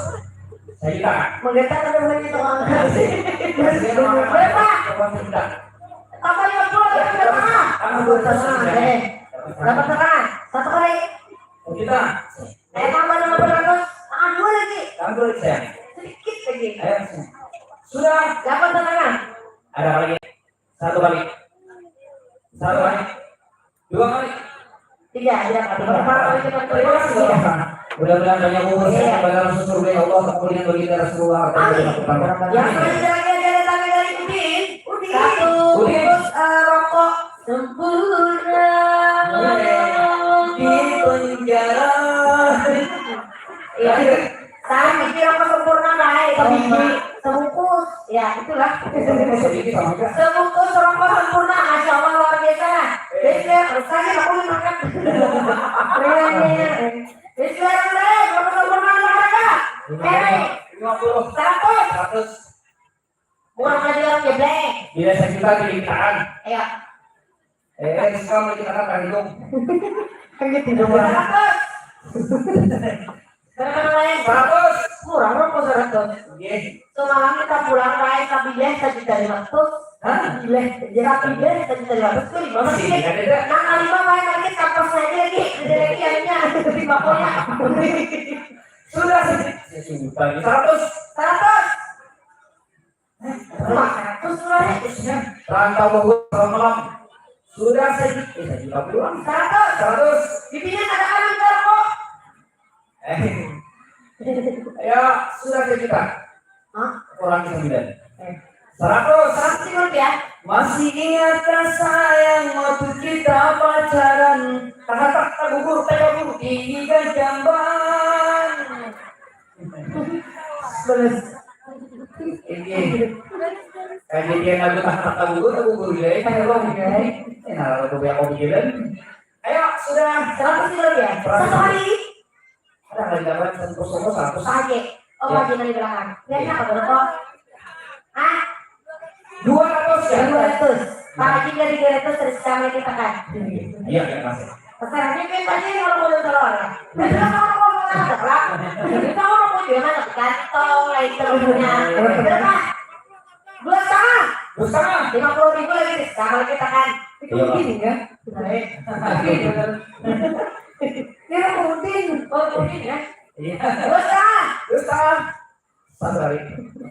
Saya juta. Menggetar ada lagi tukang kasih. Berapa? Delapan juta. Tambah lima puluh, tambah setengah. Tambah dua setengah, deh. Tambah setengah. Satu kali. Kita. Eh, tambah lima puluh ratus. Tambah dua lagi. Tambah dua lagi, sayang. Sedikit lagi. Ayo, sayang. Sudah. Delapan setengah. Ada lagi. Satu kali. Satu kali. Dua kali. Tiga, tiga kali. Pertama kali cuma terima kasih. Mudah-mudahan banyak umur sehat, iya, kepada Rasul surga ya Allah, kemudian baginda Rasulullah. Amin. Yang selanjutnya lagi ada datangnya dari Udin. Udin. Satu. Udin. Bungkus, eh, rokok sempurna. Di penjara. Iya. Saya mikir rokok sempurna baik. Sebiji, sebungkus. Ya, itulah. Sebungkus sedikit sama aja. Sebungkus rokok sempurna, masya Allah luar biasa. Bismillah, terus lagi aku makan. Ringannya. Bismillahirrahmanirrahim, rokok sempurna olahraga. Hei. Lima puluh. Seratus. Seratus. Kurang ajar, geblek. Bila sejuta dilimpahkan. Iya. Eh, eh, suka mau kita kan hitung. Kan gitu dong, Bang. Seratus. Berapa lain? Seratus. Kurang rokok seratus. Oke. Semalam kita pulang, Rai, tapi dia sajuta lima ratus. Hah? Gila. Tapi dia sajuta lima ratus tuh di mana sih? Sih, ada, ada. Nah, lima, Rai, lagi kapas lagi, lagi. Ada lagi, hanya. Di bakonya. Sudah, sih. Sejuta lima ratus. Seratus. Seratus lah. Rantau Bogor, selamat malam. Sudah sejuta, eh, sejuta pulang. Seratus. Seratus. Bibinya ada kan, minta rokok. Eh. Ya, sudah sejuta. Hah? Kurangi sembilan. Eh. Seratus. Seratus lima rupiah. Masih ingatkah sayang waktu kita pacaran? Tahatak tagugur, tagugur, tinggi jamban. Balas. Ini. Kajadian lagu tak tak tahu, tahu guru ya, ini belum ya. Ini nah, lagu yang mau bikin. Ayo, sudah. Seratus kilo ya? Seratus. Satu hari. Ada kali dapat satu kosong seratus. Pakai. Oh, ya. Pakai dari belakang. Ya, ya, apa kok? Ah? Dua ratus ya? Dua ratus. Pakai dari dua ratus terus kami kita kan. Iya, ya, masih. Pesannya kan tadi kalau mau telur. Betul, kalau mau telur, lah. Kita orang mau jualan di kantong, lain telurnya. Berapa? Dua setengah. Dua setengah. Lima puluh ribu lagi, sama kita kan. Itu begini ya. Baik. Ini rutin. Oh, rutin ya. Iya. Dua setengah. Dua setengah. Satu kali.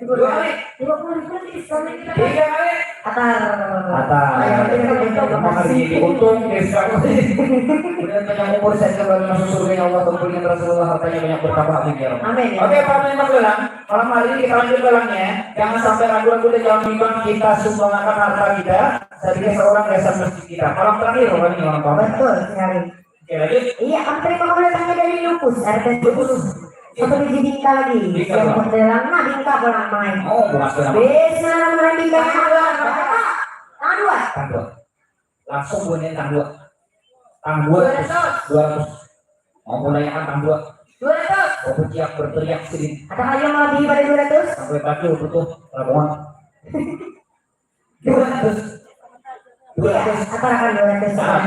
Dua kali. Dua puluh ribu diskon kita. Tiga kali. Atar. Atar. Ayo, terima kasih. Terima kasih. Untung diskon. Kemudian panjang umur, sehat kembali masuk surga ya Allah, tempuh dengan Rasulullah, hartanya banyak bertambah, amin ya Rabbal. Amin. Oke, para penikmat lelang, malam hari ini kita lanjut lelangnya. Jangan sampai ragu-ragu dan jangan bimbang, kita sumbangkan harta kita sebagai seorang dasar masjid kita. Malam terakhir, malam ini, malam terakhir. Betul sekali. Oke, lanjut. Iya, kami terima kasih datangnya dari Lupus, R T Lupus. Satu biji bingka lagi. Bingka, yang Bang. Berdalam, nah, bingka pulang main. Oh, bukan sudah. Bismillahirrahmanirrahim, bingkanya. Tangan dua. Tangan dua. Tangan dua. Langsung bunyiin tangan dua. Tangan dua ratus. Dua ratus. Dua ratus. Mau menanyakan tangan dua. Dua ratus. Mau berteriak, berteriak sini. Ada hal yang melebihi pada dua ratus? Sampai batu butuh ramuan. Dua ratus. Dua ratus. Iya, atarakan dua ratus. Nah,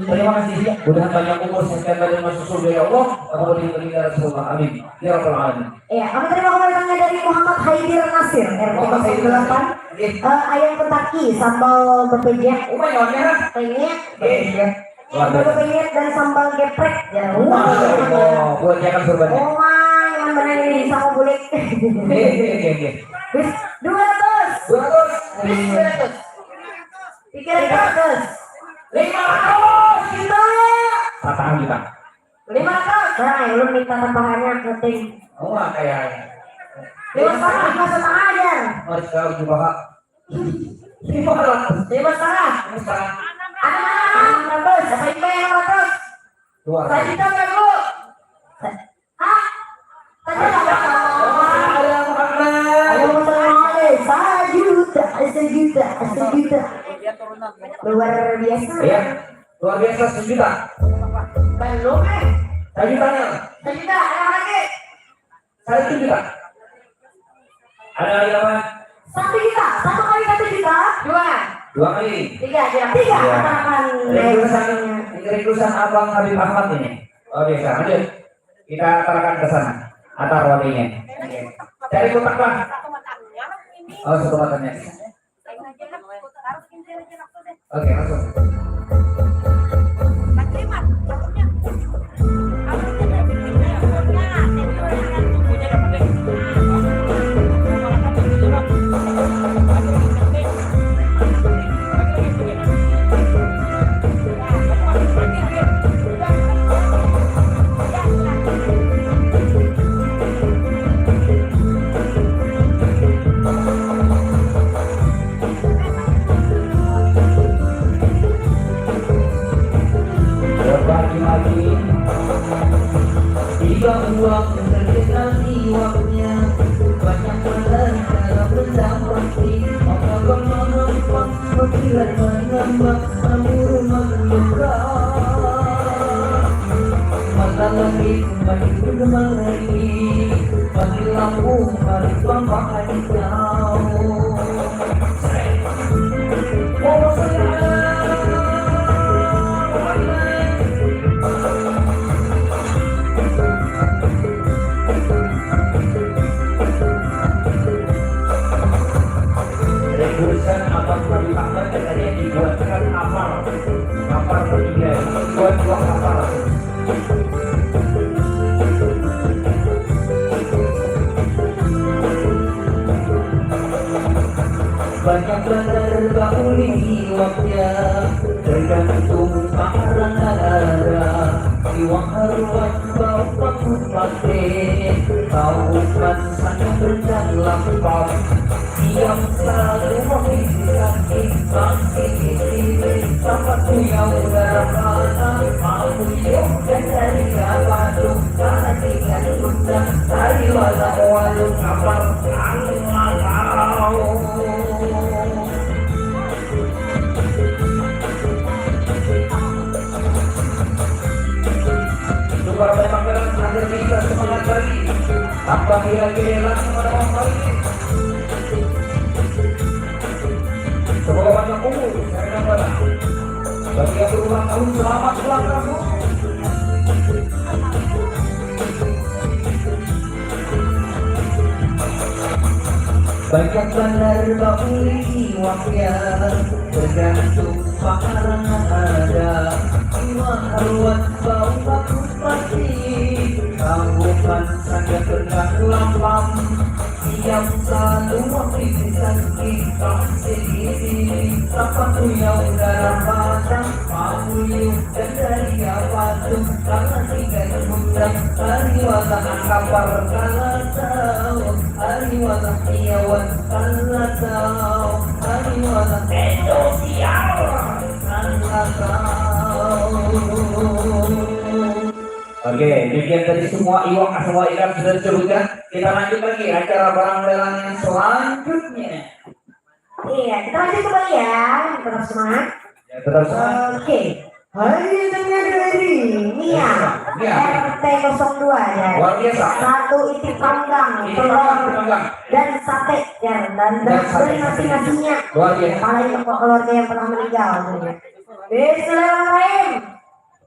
terima kasih. Mudahan panjang umur, sehat kembali masuk surga ya Allah. Aku beri beri ya Rasulullah. Amin. Ya Rabbal Alamin. Iya, kami terima kasih datangnya dari Muhammad Haidir Nasir, R T Muhammad Haidir Nasir. Kosong delapan. Iya. Eh, ayam Kentucky, sambal bepejek. Oh, banyak ya? Penyet. Iya. Iya. Luar biasa. Sambal penyet dan sambal geprek. Ya, masya Allah. Buat dia kan surbannya. Oh, wah, yang benar ini sama bulik. Iya, iya, iya, iya. Wis, dua ratus. Dua ratus. Wis, dua ratus. Tiga ratus. Lima ratus. Juta. Patang juta. Lima ratus. Nah, ulun minta tambahannya, penting. Oh, kayak. Lima setengah, lima setengah aja. Mas, kau juga, Pak. Lima ratus. Lima setengah. Lima setengah. Ada mana? Enam ratus. Siapa yang bayar enam ratus? Dua ratus. Sajuta, Bro. Hah? Sajuta. Ada Muhammad. Ada Muhammad. Sajuta, sajuta, sajuta. Luar biasa. Iya. Luar biasa, sejuta. Belum, eh. Sajutanya. Sejuta, ada lagi. Satu juta. Ada lagi apa? Satu juta. Satu kali satu juta. Dua. Dua kali. Tiga aja. Tiga. Iya. Akan naik. Requestan, requestan Abang Habib Ahmad ini. Oke, sekarang lanjut. Kita arahkan ke sana. Atar walinya. Oke. Cari kotak, Bang. Oh, satu kotaknya. Oke, langsung. Berbagi-bagi, tiba uang terkenal iwaknya, banyak menarik dalam rendang roti, maka bang menumpang, berkilat menembak, memburu mengeluka. Mata lagi, mati pun mengeri, mati lampu, mati bang, bang, Rebusan abang Fadil Akbar katanya dibuatkan kapal, kapal bertiga, buat dua kapal. Banyak banar baulih iwaknya, tergantung parangan ada. Iwak haruan bau paku pate, bau pansana berendam lapau. Diam selalu memikirkan timbang sini sini, sampai punya udara panas, mau hidup dan cari apa tuh, karena tidak tunda, cari walau walau kapal, cari walau. Tukar tembak keras agar bisa semangat lagi. Tambah kira-kira langsung ada orang balik. Semoga panjang umur, saya katakan. Bagi yang berulang tahun, selamat ulang tahun. Banyak banar baulih iwaknya, tergantung parangan ada. Iwak haruan bau bagus pasti, kambukan saja pernah lapam. Yang selalu memilih kita sendiri, apa tu yang dalam batang, mau liu dan dari apa tu, tangan tiga rebutan, hari watak kapar kalatau, hari watak piawan kalatau, hari watak Indonesia kalatau. Oke, demikian tadi semua iwak, semua ikan sudah disebutkan. Kita lanjut lagi acara barang dagangan yang selanjutnya. Iya, kita lanjut kembali ya, tetap semangat. Ya, tetap semangat. Oke. Hari tengah dari Nia, Nia. R T kosong dua ya. Luar biasa. Satu itik panggang, Itik telur, panggang, panggang. Dan sate ya, dan, Dan dan sate, sate. Nasi-nasinya. Luar biasa. Apalagi untuk keluarga yang pernah meninggal. Bismillahirrahmanirrahim.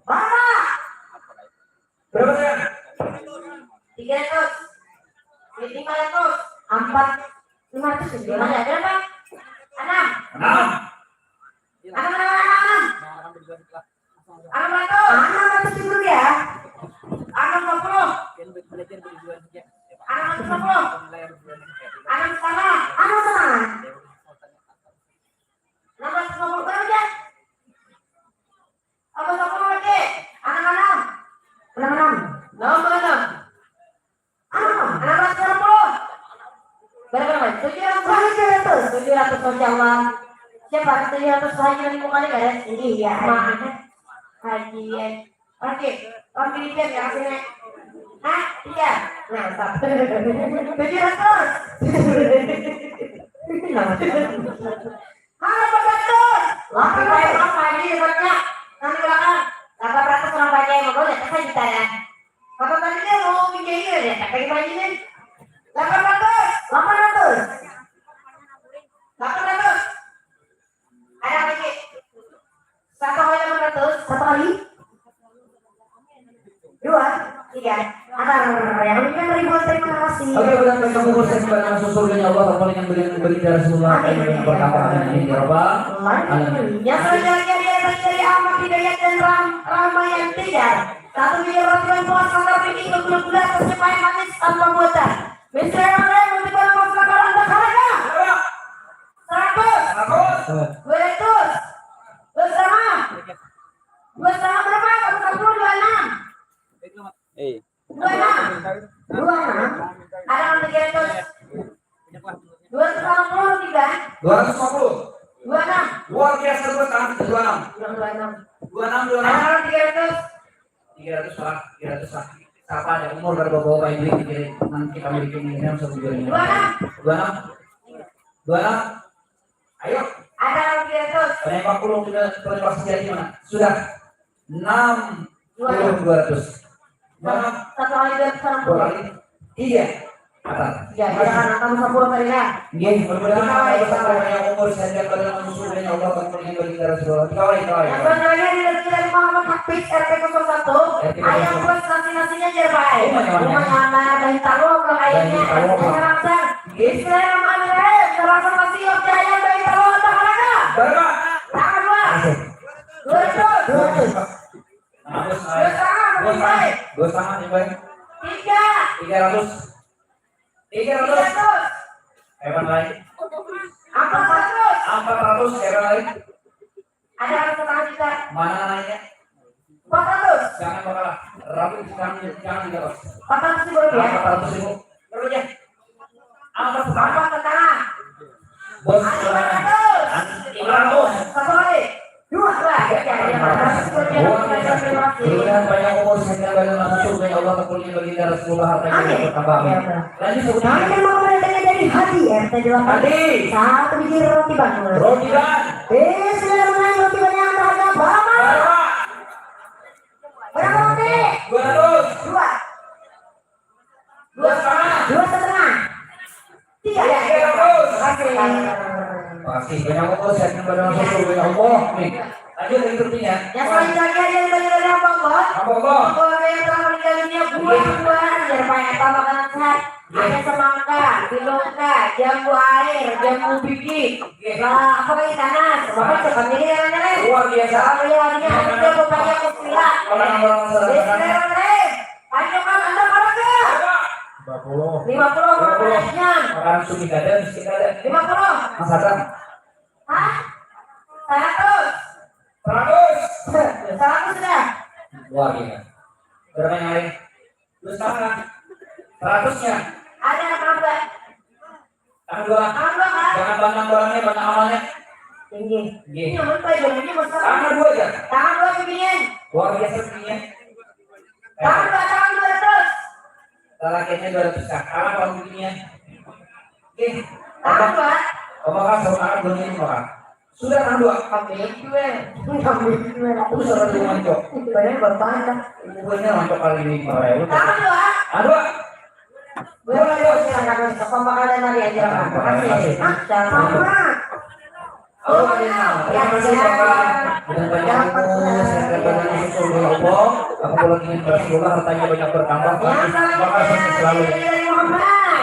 Bapak. Berapa sekarang? Tiga ratus. Duit lima ratus. Empat. Lima ratus. Lima ratus. Berapa? Enam. Enam. Enam, enam, enam, enam. Enam ratus. Enam ratus ribu rupiah. Enam lima puluh. Enam ratus lima puluh. Enam setengah. Enam setengah. Enam ratus lima puluh rupiah. Apa siapa lagi? Anak enam. Anak enam. Nomor enam. Anak enam. Anak enam ratus enam puluh. Berapa, berapa? Tujuh ratus. Tujuh ratus. Tujuh ratus, masya Allah. Siapa? Tujuh ratus Haji Nabi Mukhali, beres? Iya. Maaf. Haji, ya. Oke. Oke, lihat ya, sini. Hah? Iya. Nah, mantap. Tujuh ratus. Halo, empat ratus. Wah, kita yang apa ini hebatnya? Kami belakang. Delapan ratus orang banyak yang mau, ya, kita juta ya. Bapak tadi dia mau pinjam ini, ya, tak pakai baju ini. Delapan ratus. Delapan ratus. Delapan ratus. Ada lagi. Satu kali delapan ratus. Satu kali. Dua, tiga. Antar yang lebih ribuan terima kasih. Oke, udah, baik, kamu bosan pada masuk surganya Allah, apa yang beri, beri darah semua, Amin. Yang pertama, amin, ya Rabbal Alamin. Yang selanjutnya dia dari Ahmad Hidayat dan Ram, Ramayan Tiga. Satu miliar roti dan puas, sanggar tinggi, gula-gula, atasnya pahit manis, tanpa buatan. Bismillahirrahmanirrahim, untuk para pos, para anda, harga. Seratus. Seratus. Dua ratus. Dua setengah. Dua setengah berapa? Satu ratus sepuluh, dua enam. Eh. Dua enam. Dua enam. Ada yang tiga ratus. Dua ratus lima puluh, tiga. Dua ratus lima puluh. Dua enam. Luar biasa, dua enam. Dua enam. Dua enam, dua enam. Ada yang tiga ratus. Tiga ratus lah, tiga ratus lah. Siapa ada umur kada bawa-bawa duit, jadi nanti kita bikin ini, yang satu juta ini. Dua enam. Dua enam. Dua enam. Ayo. Ada lagi tiga ratus. Penembak pulung sudah, penembak sejati mana? Sudah. Enam puluh, dua ratus. Enam. Satu kali dua ratus enam puluh. Dua kali. Tiga. Atas. Ya, silakan, angka sepuluh kali lah. Nggih, mudah-mudahan kita, ya, Allah, kita, banyak umur, sehat, dan badan, menyusul, ya Allah, takut yang bagi darah sebelah. Kawai, kawai, yang kawai. Selanjutnya di rezeki dari Muhammad Hafiz, R T kosong satu. R T kosong satu. Ayam bos nasi-nasinya, jar, Pak. Oh, banyak, banyak. Rumah nyamar, bayi taruh, kalau ayamnya, banyak taruh, ayamnya, Pak. Rangsang. Bismillahirrahmanirrahim. Terasa masih yuk, ayam, bayi taruh, tak ada. Berapa? Tangan dua. Asik. Dua ratus. Dua ratus. Nah, bos, dua setengah, bos, bos, bos. Dua setengah, nih, Bang. Tiga. Tiga ratus. Tiga ratus. Tiga ratus. Hebat, Bang. Empat ratus. Empat ratus, hebat, Bang. Ada yang setengah juta. Mana nanya? Empat ratus. Jangan berkalah. Rapi, jangan, jangan tiga ratus. Empat ratus ribu rupiah. Empat ratus ribu. Berapa? Empat setengah. Empat setengah. Bos, lima ratus. Lima ratus. Satu kali. Dua. Wah, ya, ya, ya, terima kasih. Terima kasih. Mudah-mudahan banyak umur, sehat, dan banyak masuk surga, ya Allah, takutnya bagi darah sepuluh, hartanya bertambah. Amin. Ya Allah. Lanjut, sebutkan. Kami terima kasih dari Hadi, R T delapan. Hadi. Satu biji roti bangun. Roti bangun. Bismillahirrahmanirrahim, roti banyak, harga berapa? Berapa? Berapa roti? Dua ratus. Dua. Dua setengah. Dua setengah. Tiga. Tiga ratus. Oke. Makasih banyak, Allah. Sehat kembali, langsung surga, ya Allah. Nih. Lanjut, berikutnya. Yang selanjutnya ada yang dari hamba Allah. Hamba Allah. Keluarga yang telah meninggal dunia, buah-buahan, biar banyak tambah makanan sehat. Ada semangka, silungka, jambu air, jambu biji. Lah, apa lagi, tanas? Bapak cepat ini, ya, Ren? Luar biasa. Iya, ini ada juga pepaya kusila. Orang-orang salah. Bismillahirrahmanirrahim. Panjungan anda berapa? Dua puluh. Lima puluh. Lima puluh. Makanannya. Makanan sugih kada, miskin kada. Lima puluh. Mas Hasan. Hah? Seratus. Seratus. Seratus sudah. Luar biasa. Berapa yang lain? Terus tangan. Seratusnya. Ada yang tambah. Tangan dua. Tangan dua, Kak. Jangan pandang barangnya, pandang amalnya. Tinggi. Tinggi. Ini aman, Pak, jalannya besar. Tangan dua aja. Tangan dua, pipinya. Luar biasa pipinya. Tangan dua, tangan dua terus. Lalakiannya dua ratus, Kak. Kalah kalau pipinya. Oke. Tangan dua. Apa, Kak? Sama Kak, dua ini, Kak. Sudah, tangan dua. Ambil dua. Ambil dua. Aku bisa lagi ngaco. Badan bertambah. Pokoknya ngaco kali ini, Pak. Tangan dua. Tangan dua. Boleh, boleh, silakan. Pembakaran hari aja. Terima kasih. Sama. Oke, terima kasih, Bapak. Dengan banyak ilmu, sehat dan banyak syukur, ya Allah. Aku pula ingin Rasulullah, hartanya banyak bertambah, bagus, bagus selalu. Terima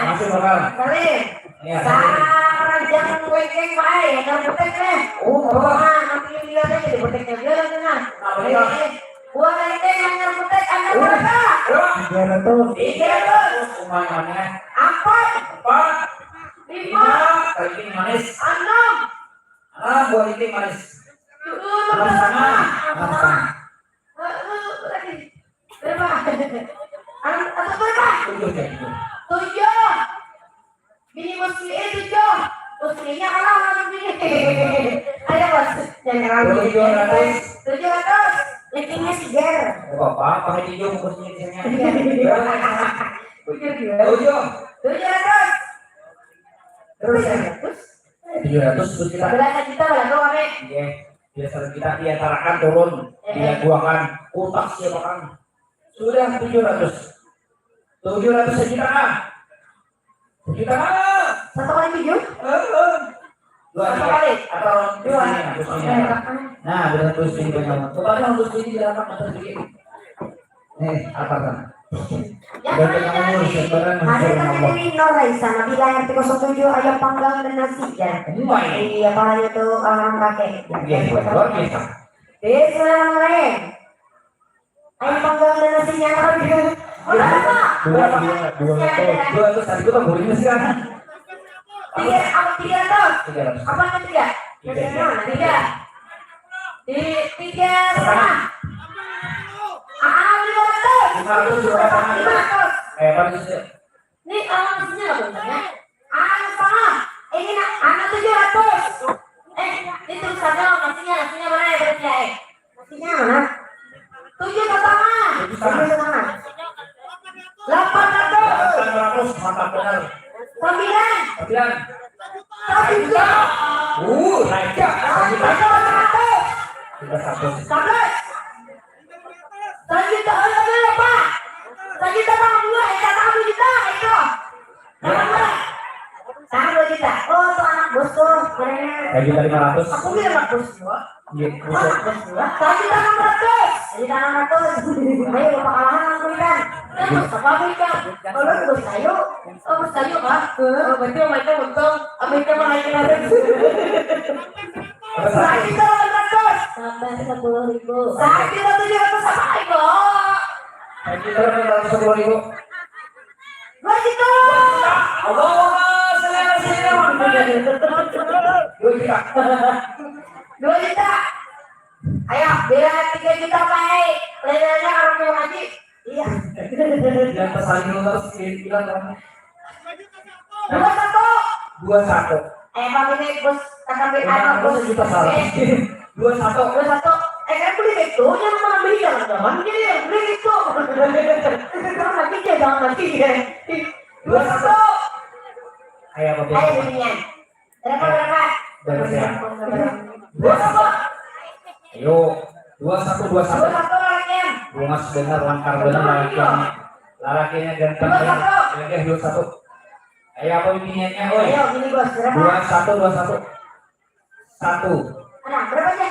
kasih, Bapak. Salim. Iya. Sarajang kuengkeng bae, yang butek deh. Oh, apa? Nah, nanti dia deh jadi buteknya dia lah, nah. Apa ya? Eh, eh, buah kuengkeng yang butek ada berapa? Berapa? Tiga ratus. Tiga ratus. Lumayan, ya. Empat. Empat. Lima. Lima. Kali ini manis. Enam. Ah, buah ini manis. Tujuh. Enam setengah. Enam setengah. Eh, eh, lagi. Berapa? Anu, atau berapa? Tujuh, ya, tujuh. Tujuh. Bini Musli, eh, tujuh. Muslinya kalah lawan bini. Ayo, Bos. Jangan kalah. Tujuh ratus. Tujuh ratus. Rankingnya segar. Gak apa-apa, pakai tujuh bungkusnya biasanya. Iya. Berapa? Tujuh, tujuh. Tujuh. Tujuh ratus. Terus, ya? Tujuh ratus. Tujuh ratus, terus kita. Belasan juta lah, tuh, kami. Iya. Biasa kita diantarakan turun, eh, eh, dilaguakan, utak siapa kan? Sudah tujuh ratus. Tujuh ratus sejuta kan? Sejuta kan? Satu kali tujuh? Eh, eh. Dua kali. Atau dua. Nah, benar, terus ini banyak. Pokoknya harus ini dilakukan atau sedikit. Eh, apa kan? Ya, ada yang minor, Raisa Nabila, R T kosong tujuh, ayam panggang dan nasi, ya. Iya, parahnya tuh orang kakek. Iya, luar biasa. Bismillahirrahmanirrahim. Ayam panggang dan nasinya apa gitu? Dua, dua, dua, dua ratus. Dua ratus, tadi gua tamburin sih kan. Tiga, apa, tiga ratus? Tiga ratus. Apa yang tiga? Tiga. Tiga. Tiga. Di tiga setengah. Ah, lima ratus. Lima ratus, lima ratus. Lima ratus. Eh, apa sih? Ini orang nasinya nggak bener ya? Anu salah. Ini nak, anu tujuh ratus. Eh, ini tulisannya nasinya, nasinya mana ya, berarti ya, eh? Nasinya mana? Tujuh setengah. Tujuh setengah. Tujuh setengah. Delapan ratus. Delapan ratus, mantap benar. Sembilan. Sembilan. Satu juta. Uh, raja. Satu juta. Satu juta. Satu juta. Satu juta. Satu juta, oh, iya, iya, Pak. Satu juta tambah dua, eh, tambah dua juta, itu. Tambah dua. Tambah dua juta. Oh, tuh anak bos tuh, keren. Satu juta lima ratus. Aku bilang anak bos dua. Iya, bos. Anak bos dua. Satu juta enam ratus. Satu juta enam ratus. Ayo, Bapak kalahan, aku ikan. Eh, bos, apa aku ikan? Kalau bos kayu. Oh, bos kayu, Pak. Oh, berarti Mama itu untung. Apa ikan mah lagi kemarin? Satu juta delapan ratus. Tambah sepuluh ribu. Satu juta tujuh ratus apa itu? Satu juta delapan ratus sepuluh ribu. Dua juta. Allahumma sholli ala sayyidina Muhammad. Dua juta. Dua juta. Ayo, bila tiga juta baik. Lainnya orang yang haji. Iya. Yang pesan dulu terus, bilang kan. Dua satu. Dua satu. Eh, Pak, ini bos, K K B, lima ratus juta salah. Dua satu. Dua satu. Eh, kan beli itu, yang mana beli jangan-jangan, jadi yang beli itu. Jangan mati ya, jangan mati ya. Dua satu. Ayo, Pak. Ayo, binian. Berapa, berapa? Berapa, berapa? Dua satu. Ayo, dua satu, dua satu. Dua satu lalakian. Bungas bener, langkar bener lalakian. Lalakiannya ganteng bener. Dua satu. Oke, dua satu. Ayo, apa biniannya, oi? Ayo, gini, Bos, berapa? Dua satu, dua satu. Satu. Nah, berapa aja?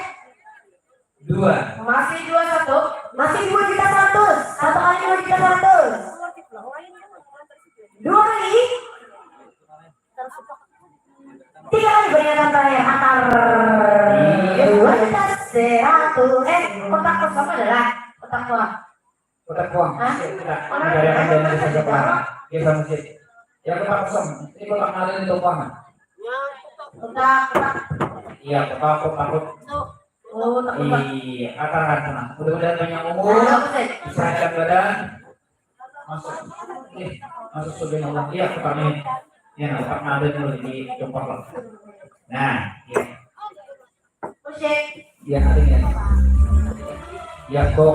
Dua. Masih dua satu. Masih dua juta seratus. Satu kali dua juta seratus. Dua kali. Tiga kali peringatan terakhir, antar. Iya. Dua juta seratus. Eh, kotak kosong adalah kotak uang. Kotak uang. Hah? Kita, kita yang ada di saja, Pak. Iya, sama sih. Ya, kotak kosong. Ini kotak nadanya tumpang. Kotak, kotak. Iya, kotak, kotak, kotak. Oh, tak kotak. Iya, katakan sana. Mudah-mudahan banyak umur, Apa sih? disehatkan badan. Masuk, eh, masuk surga Allah. Iya, kotak ini. Ya, nah, kotak nada dulu di tumpang lah. Nah, iya. Musik. Ya, ada ya. Ya, kok.